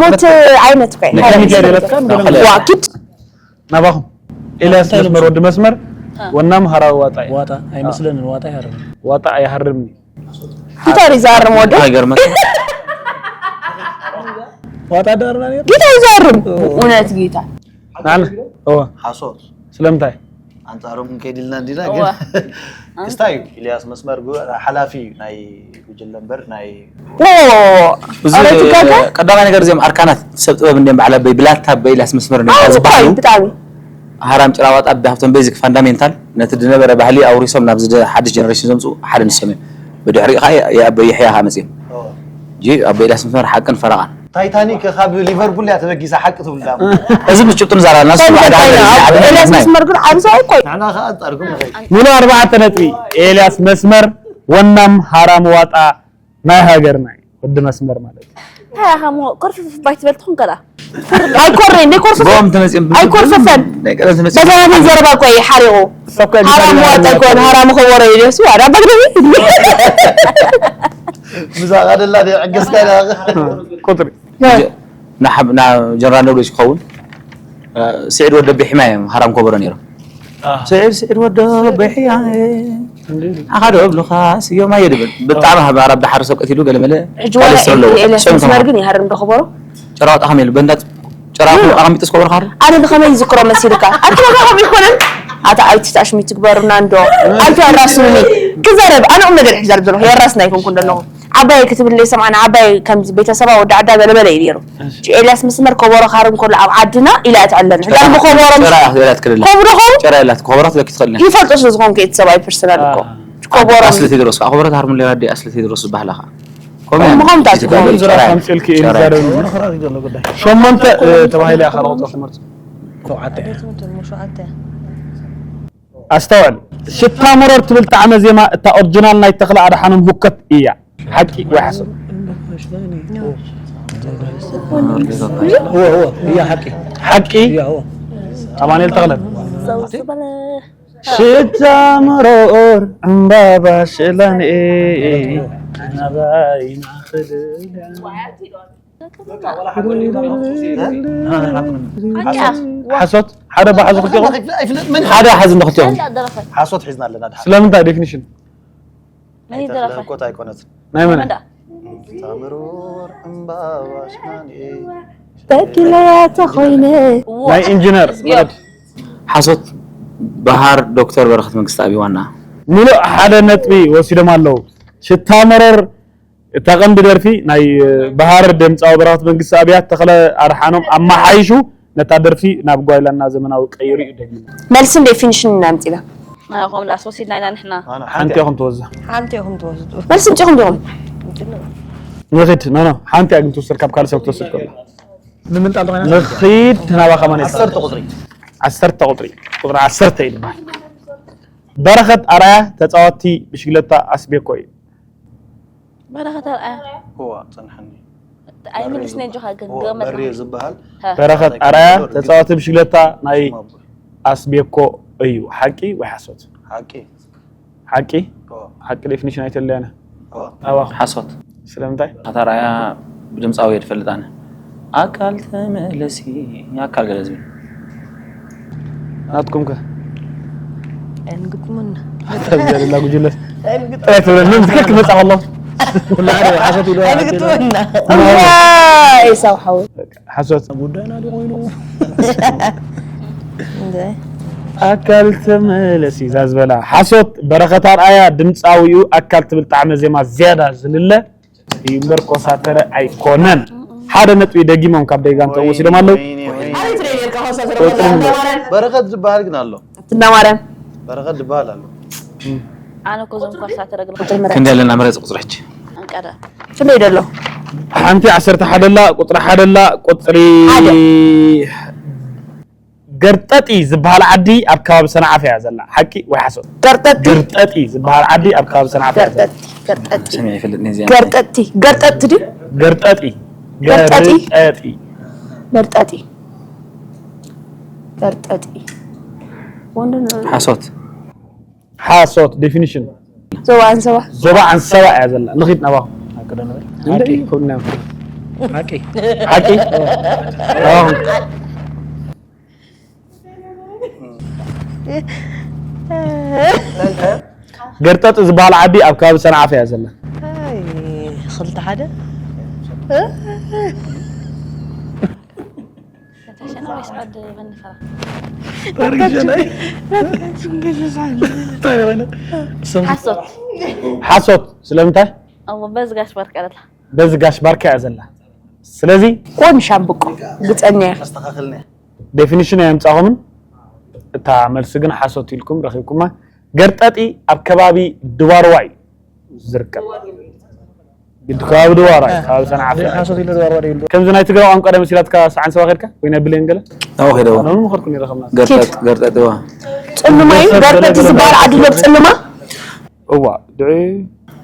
ሞት ዓይነት እኮ ሚድያ ደለትካ ዋ ኪድ ናባኹም ኤልያስ መስመር ወዲ መስመር ወናም ሃራዊ ዋጣ እዩ ዋጣ ኣይመስለንን ዋጣ ይሃርም ዋጣ ኣይሃርም ፒተር ይዛርም ወደ ሃገር መስ ዋጣ ዳርና ነይሩ ጌታ ይዛርም እውነት ጌታ ናን እወ ሓሶት ስለምንታይ ኣንጻሮም ከይድልና እንዲና ግን ክስታይ ኢልያስ መስመር ሓላፊ ናይ ጉጅለ እምበር ናይ ቀዳማይ ነገር እዚኦም ኣርካናት ሰብ ጥበብ እንዲም በዓል ኣበይ ብላታ ኣበይ ኢልያስ መስመር እንዲም ዝበሃሉ ብጣዕሚ ሃራም ጭራዋጣ ኣቢ ሃብቶም ቤዚክ ፋንዳሜንታል ነቲ ዝነበረ ባህሊ ኣውሪሶም ናብዚ ሓድሽ ጀነሬሽን ዘምፅኡ ሓደ ንሶም እዮም ብድሕሪኡ ከዓ የኣበይ ይሕያ ከዓ መፅዮም ጂ ኣበይ ኢልያስ መስመር ሓቅን ፈረቓን ታይታኒክ ካብ ሊቨርፑል እያ ተበጊሳ ሓቂ ትብል ዳ እዚ ምስ ጭብጡ ንዛረባ ናሱ ኤልያስ መስመር ግን ዓብዚ ኣይኮይ ንሕና ከዓ ኣንጻርኩም ንኸይድ ሙሉ ኣርባዕተ ነጥቢ ኤልያስ መስመር ወናም ሃራም ዋጣ ናይ ሃገርና እዩ ወዲ መስመር ማለት እዩ እንታይ ኢኻ ሞ ኮርፍፍፍ ባይ ትበል ትኹን ከላ ኣይኮርሬ እንደ ኮርፍፍ ጎም ተመፅኦም ኣይኮርፍፈን ናይ ቀደም ተመፅኦም በዛናትን ዘረባ እኮ እዩ ሓሪቑ እሳ እኮ እያ ሃራም ዲሳይድ ዋጣ ያደረገው። ኣይኮን ሃራም ኸወረ እዩ ደስ ዋዳ በግደሚ ብዛዕባ ደላ ዕገስካ ቁጥሪ ናብ ጀነራል ነብሎች ክኸውን ስዒድ ወደ ቤሒማ እዮም ሃራም ከበሮ ነይሮም ስዒድ ስዒድ ወደ ቤሒያ ኣኻ ዶ እብልኻ ስዮም ኣየ ድብል ብጣዕሚ ሃባር ኣብ ዳሓር ሰብ ቀቲሉ ገለ መለ ሕጂ ዋላ ኤልያስ መስመር ግን ይሃርም ዶ ከበሮ ጨራ ወጣ ከመይ ኢሉ በንዳ ጨራ ኣቐሚጥስ ከበሮ ካር ኣነ ንኸመይ ይዝክሮ መሲልካ ኣንተ ዋጋ ከም ይኮነን ኣታ ኣይቲ ታሽሚ ትግበሩና እንዶ ኣንተ ያራስኒ ክዘረብ ኣነ ቁም ነገር ይዛረብ ዘለኹ የራስና ይኮንኩ እንደለኹ ዓባይ ክትብል ሰምዓና ዓባይ ከምዚ ቤተሰባ ወዲ ዓዳ በለበለ እዩ ነይሩ ኤልያስ መስመር ከበሮ ካርም ከሎ ኣብ ዓድና ኢላ እትዕለን ሕዳር ብከበሮም ጨራ ያላት ክልለ ከብረኸው ጨራ ያላት ከበራት ለኪ ትኸልና ይፈልጦ ስለ ዝኾንኩ እቲ ሰብኣይ ፐርሰናል እኮ ኮቦሮ ኣስሊ ቴድሮስ ኣኽብረት ሃርሙሌ ኣዲ ኣስሊ ቴድሮስ ዝበሃላ ኸዓ ከምኡ ከምኡ ከምታት ኢትበል። ዝራብ ጨራይ። ኣምፅልኪ እዩ ጨራይ። ዝዛረብ። ሸሞንተ ተባሂለ ኢኻ ቁፅሪ ትምህርቲ። ሸውዓተ። ኣስተውዕል። ሽታ መረር ትብል ጣዕመ ዜማ እታ ኦሪጂናል ናይ ተኽለ ኣድሓኖም ሁከት እያ። ሓቂ ወይ ሓሶት? እወ፣ እወ፣ እያ ሓቂ። ሓቂ? እያ፣ እወ። ኣማኑኤል ተኽለ። ሽታ መረር ዕምባባ ሽላኔ ናባይ ናኽልል። ሓሶት ሓደ ባሓዙ ክልቲኹም ሓደ ሓዚ ንክልቲኹም ሓሶት ሒዝና ኣለና። ስለምንታይ ዴፊኒሽን ናይ ተኽለ ኮት ኣይኮነትን። ናይ መን? ታምሩር ዕምባባ ሽማንኤ ተኪለያ ተኾይነ። ናይ ኢንጂነር ሓሶት በሃር ዶክተር በረኸት መንግስቲ ኣብይ ዋና ምሉእ ሓደ ነጥቢ ወሲዶም ኣለዉ። ሽታ መረር እታ ቀንዲ ደርፊ ናይ በሃር ድምፃዊ በረኸት መንግስቲ ኣብያ ተኽለ ኣድሓኖም ኣመሓይሹ ነታ ደርፊ ናብ ጓይላና ዘመናዊ ቀይሩ እዩ ደጊሙ። መልስን ዴፊኒሽንን ኢና ኣምፂና። ከምኡ ደኣ ኣስወሲድና ኢና ንሕና። ሓንቲ ኢኹም ትወስዱ። ሓንቲ ኢኹም ትወስዱ። መልሲ ኣምፂኹም ዲኹም? ንኺድ፣ ኖ፣ ኖ፣ ሓንቲ እያ ግን ትውሰድ፣ ካብ ካልእ ሰብ ትወስድ ከሎ። ንምንጣል ዶ ኮይና? ንኺድ፣ ናባኻ መን እዩ? ዓሰርተ ቁፅሪ። ዓሰርተ ቁፅሪ። ቁፅሪ ዓሰርተ እዩ ዝበሃል። በረኸት ኣርኣያ ተፃዋቲ ብሽግለታ ኣስቤኮ እዩ። በረኸት ኣርኣያ። እዋ፣ ጸንሐኒ። ኣይምልስን እየ፣ ጆኻ ግን እዋ፣ ገመት በሬ ማለት። ዝበሃል። በረኸት ኣርኣያ ተጻዋቲ ብሽግለታ ናይ ኣስቤኮ እዩ። ሓቂ ወይ ሓሶት? ሓቂ። ሓቂ? እዋ። ሓቂ ዴፊኒሽን ኣይተለየነ። እዋ። ኣባኹም። ሓሶት። ስለምንታይ? በረኸት ኣርኣያ ብድምጻዊ እየ ዝፈልጥ ኣነ። ኣካል ተመለሲ፣ ኣካል ገለ ዝብል። ናትኩም ከ? ኣይንግጥሙና። ተብለላ ጉጅለ። ኣይንግጥሙና። ጥራይ ትብለኒ፣ ትክክል መጻ ከሎ። ኩሉ ሓደ ሓሶት ኢሉ ኣይንግጥሙና። እዋ፣ ኤሳው ሓወይ። ሓሶት። ጉዳይና ዶ ኮይኑ? እንደ ኣካል ተመለሲ፣ እዛ ዝበላ። ሓሶት፣ በረኸት ኣርኣያ ድምጻዊኡ ኣካል ትብል ጣዕመ ዜማ ዝያዳ ዝልለ እዩ እምበር ኮሳተረ ኣይኮነን። ሓደ ነጥቢ ደጊሞም ካብ ደጋንቶም ወሲዶም ኣለዉ። ወይኔ፣ ወይኔ። ኣበይ ትርኢ ነርካ ኮሳተረ? በረኸት ዝበሃል ግን ኣሎ። ትናማርያም። በረኸት ዝበሃል ኣሎ። ኣነ እኮ እዞም ኮሳተረ ግን ቁፅሪ ምረፅ። ክንደይ ኣለና? ምረፅ ቁፅሪ ሕጂ። ኣንቀደ። ክንደይ ደሎ? ሓንቲ ዓሰርተ ሓደ ኣላ፣ ቁፅሪ ሓደ ኣላ፣ ቁፅሪ ሓደ። ገርጠጢ ዝበሃል ዓዲ ኣብ ከባቢ ሰንዓፈ እያ ዘላ። ሓቂ ወይ ሓሶት? ገርጠጢ። ገርጠጢ ዝበሃል ዓዲ ኣብ ከባቢ ሰንዓፈ እያ ዘላ። ገርጠጢ፣ ገርጠጢ። ሰሚዐ ይፈልጥ ነዚ። ገርጠጢ፣ ገርጠጢ ድዩ? ገርጠጢ። ገርጠጢ። ገርጠጢ። ገርጠጢ። ገርጠጢ። ወንድን ሓሶት። ሓሶት ዴፊኒሽን። ዞባ ኣንሰባ። ዞባ ኣንሰባ እያ ዘላ። ንኺድ ናባኹም። ሓቂ። እንደ ሓቂ። ይኹን ናብ ሓቂ። ሓቂ? ናባኹም። ገርጠጥ ዝበሃል ዓዲ ኣብ ከባቢ ሰንዓፈ እያ ዘላ። ኣይ፣ ክልተ ሓደ። ነታሸና ወይስ ዓዲ መነፈራ? ሓሶት። ሓሶት። ስለምንታይ? ኣብ በዚ ጋሽ ባርካ ኣላ። በዚ ጋሽ ባርካ እያ ዘላ። ስለዚ ኮን ሻምብቆ ግፀኛ እያ። ኣስተኻኽልኒ። ዴፊኒሽን ኣየምጻኹምን። እታ መልሲ ግን ሓሶት ኢልኩም ረኺብኩማ። ገርጠጢ ኣብ ከባቢ ድባርዋ እዩ ዝርከብ። ግዲ ከባቢ ድባርዋ እዩ፣ ከባቢ ሰንዓፈ። ሓሶት ኢለ ድባርዋ ድዩ? ከምዚ ናይ ትግረ ቋንቋ ደመሲላትካ ሰዓን ሰባ ኸድካ ወይ ናይ ብሌን ገለ? ኣብኡ ኸይደዎ። ኣነ እውን ምኸድኩ ነይረ ከምና። ገርጠጥ፣ ገርጠጥ እዋ። ጽልማ እዩ፣ ገርጠጢ ዝበሃል ዓዲ ኣሎ ብጽልማ? እዋ፣ ድዒ።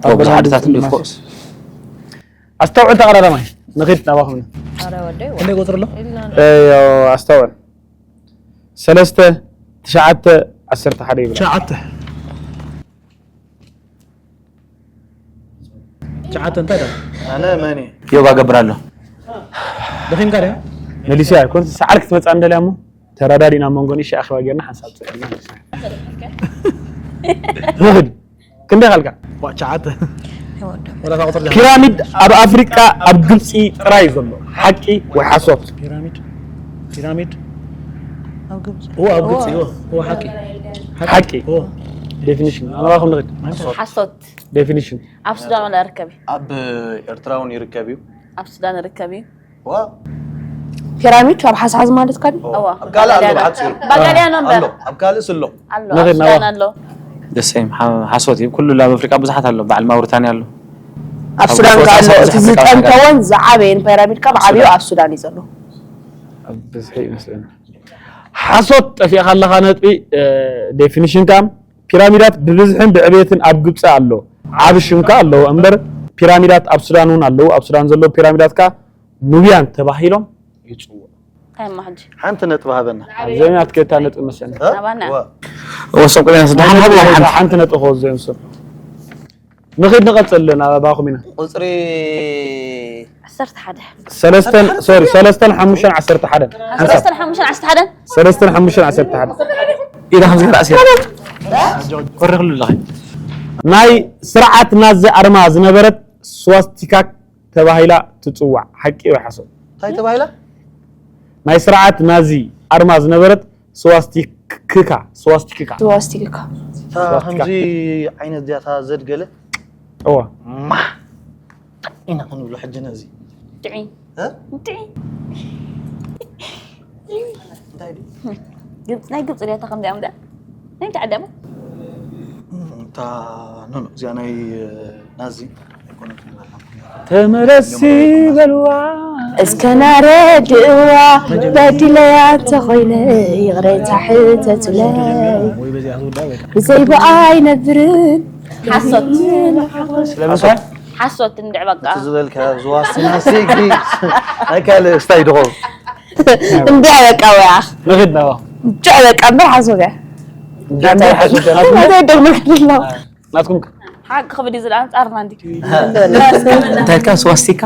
እዋ፣ ብዙሕ ዓድታት እንዲ፣ of course። ኣስተውዕል ተቐዳዳማይ፣ ንኺድ ናባኹም። ኣረ ወደይ፣ ክንደይ ቁጽሪ ኣሎ? ኢልና። እዮ፣ ኣስተውዕል። ሰለስተ፣ ትሽዓተ፣ ዓሰርተ ሓደ ይብላ። ትሽዓተ። ትሽዓተ እንታይ ደኣ? ኣነ መን እየ? ዮጋ ገብር ኣሎ። ደኺምካ ድያ? መሊስያ ኣይኮን፣ ሰዓር ክትመጽእ እንደልያ እሞ፣ ተረዳዲና መንጎ ንእሽተይ ኣኼባ ጌርና ሓንሳብ ጽዕና። ንኺድ። ክንደይ ካልካ? ዋ፣ ትሽዓተ። ወላ እታ ቁጽሪ ፒራሚድ ኣብ ኣፍሪቃ ኣብ ግብጺ ጥራይ ዘሎ። ሓቂ ወይ ሓሶት? ፒራሚድ? ፒራሚድ? ኣብ ግብጺ። ኦ፣ ኣብ ግብጺ፣ ኦ፣ ኦ፣ ሓቂ። ሓቂ። ሓቂ። ኦ። ዴፊኒሽን። ኣመራኹም ንኺድ። ሓሶት። ዴፊኒሽን። ኣብ ሱዳን ወላ ይርከብ እዩ። ኣብ ኤርትራ እውን ይርከብ እዩ። ኣብ ሱዳን ይርከብ እዩ። ዋ። ፒራሚድ ኣብ ሓዝሓዝ ማለትካ ድዩ? ኦ፣ እዋ። ኣብ ካልእ ኣሎ፣ ብሓጺሩ። ባጋልያን ኣሎ። ኣሎ፣ ኣብ ካልእስ ኣሎ። ኣሎ፣ ኣብ ንኺድ ሱዳን ናባ። ኣሎ። ደሰይም ሓሶት እዩ። ኩሉ ኣብ ኣፍሪቃ ብዙሓት ኣሎ። በዓል ማውሪታንያ ኣሎ። ኣብ ሱዳን ኣብ ከ ኣሎ ብዙሕ እቲ ኣፍሪቃ ዝጠንከወን ዝዓበየን ፓይራሚድ ካብ ዓብዩ ሱዳን። ኣብ ሱዳን እዩ ዘሎ። ኣብ ብዝሒ ይመስለኒ። ሓሶት ጠፊእካ ኣለኻ ነጥቢ። ዴፊኒሽን ካም ፒራሚዳት ብብዝሕን ብዕቤትን ኣብ ግብፂ ኣሎ። ዓብ ሽም ከ ኣለዎ እምበር ፒራሚዳት ኣብ ሱዳን እውን ኣለዉ። ኣብ ሱዳን ዘለዉ ፒራሚዳት ከ ኑብያን ተባሂሎም ይፅውዑ። ታይማ ሕጂ ሓንቲ ነጥቢ ሃበና። ኣብዘን ኣትከታ ነጥቢ መሰለኒ። ናባና ወሰብ ቅድሚያ ስደሓን ሃብዎ ሓንቲ ሓንቲ ነጥቢ ከወዘዮም ሰብ ንኺድ ንቐፅል ናባኹም ኢና። ቁፅሪ ዓሰርተ ሓደ ሰለስተን ሶሪ ሰለስተን ሓሙሽተን ዓሰርተ ሓደን ሓንሳብ ሰለስተን ሓሙሽተን ዓሰርተ ሓደን ሰለስተን ሓሙሽተን ዓሰርተ ሓደ ኢዳ ከምዚ ራእሲ ኮሪኽሉ ኣለኺ። ናይ ስርዓት ናዚ ኣርማ ዝነበረት ስዋስቲካ ተባሂላ ትፅዋዕ ሓቂ ወይ ሓሶት? እንታይ ተባሂላ? ናይ ስርዓት ናዚ ኣርማ ዝነበረት ስዋስቲክካ ስዋስቲክካ ስዋስቲካ እታ ከምዚ ዓይነት ድያ እታ ዘድገለ እዋ ማ ኢና ክንብሎ ሕጂ ነዚ ጥዒ እ? ጥዒ እንታይ ድዩ? ግብፂ ናይ ግብፂ ድያ እታ ከምዚኣ ምዳ ናይ እንታይ ዓዳማ እታ ኖ ኖ እዚኣ ናይ ናዚ ኣይኮነትን ንበላ። ተመለሲ በልዋ እስከ ናረድእዋ በዲለያ እንተኾይነ ይቕሬታ ሕተቱለይ ብዘይ ብኣ ኣይነብርን ሓሶት ስለምንታይ ሓሶት እንድዕ በቃ እቲ ዝበልካ ዝዋስና ሲጊ ናይ ካልእ ስታይ ድኸው እንዲያ በቃ ወያ ንኺድ ናባ ጭዕ በቃ እምበር ሓሶት እያ ዳንዳይ ሓሶት ናትኩም ዘይደግመ ከድሎ ናትኩም ከ? ሓቂ ክብል እዩ ዝለኣን ፃርና እንዲ እንታይ ኢልካ ስዋስቲካ?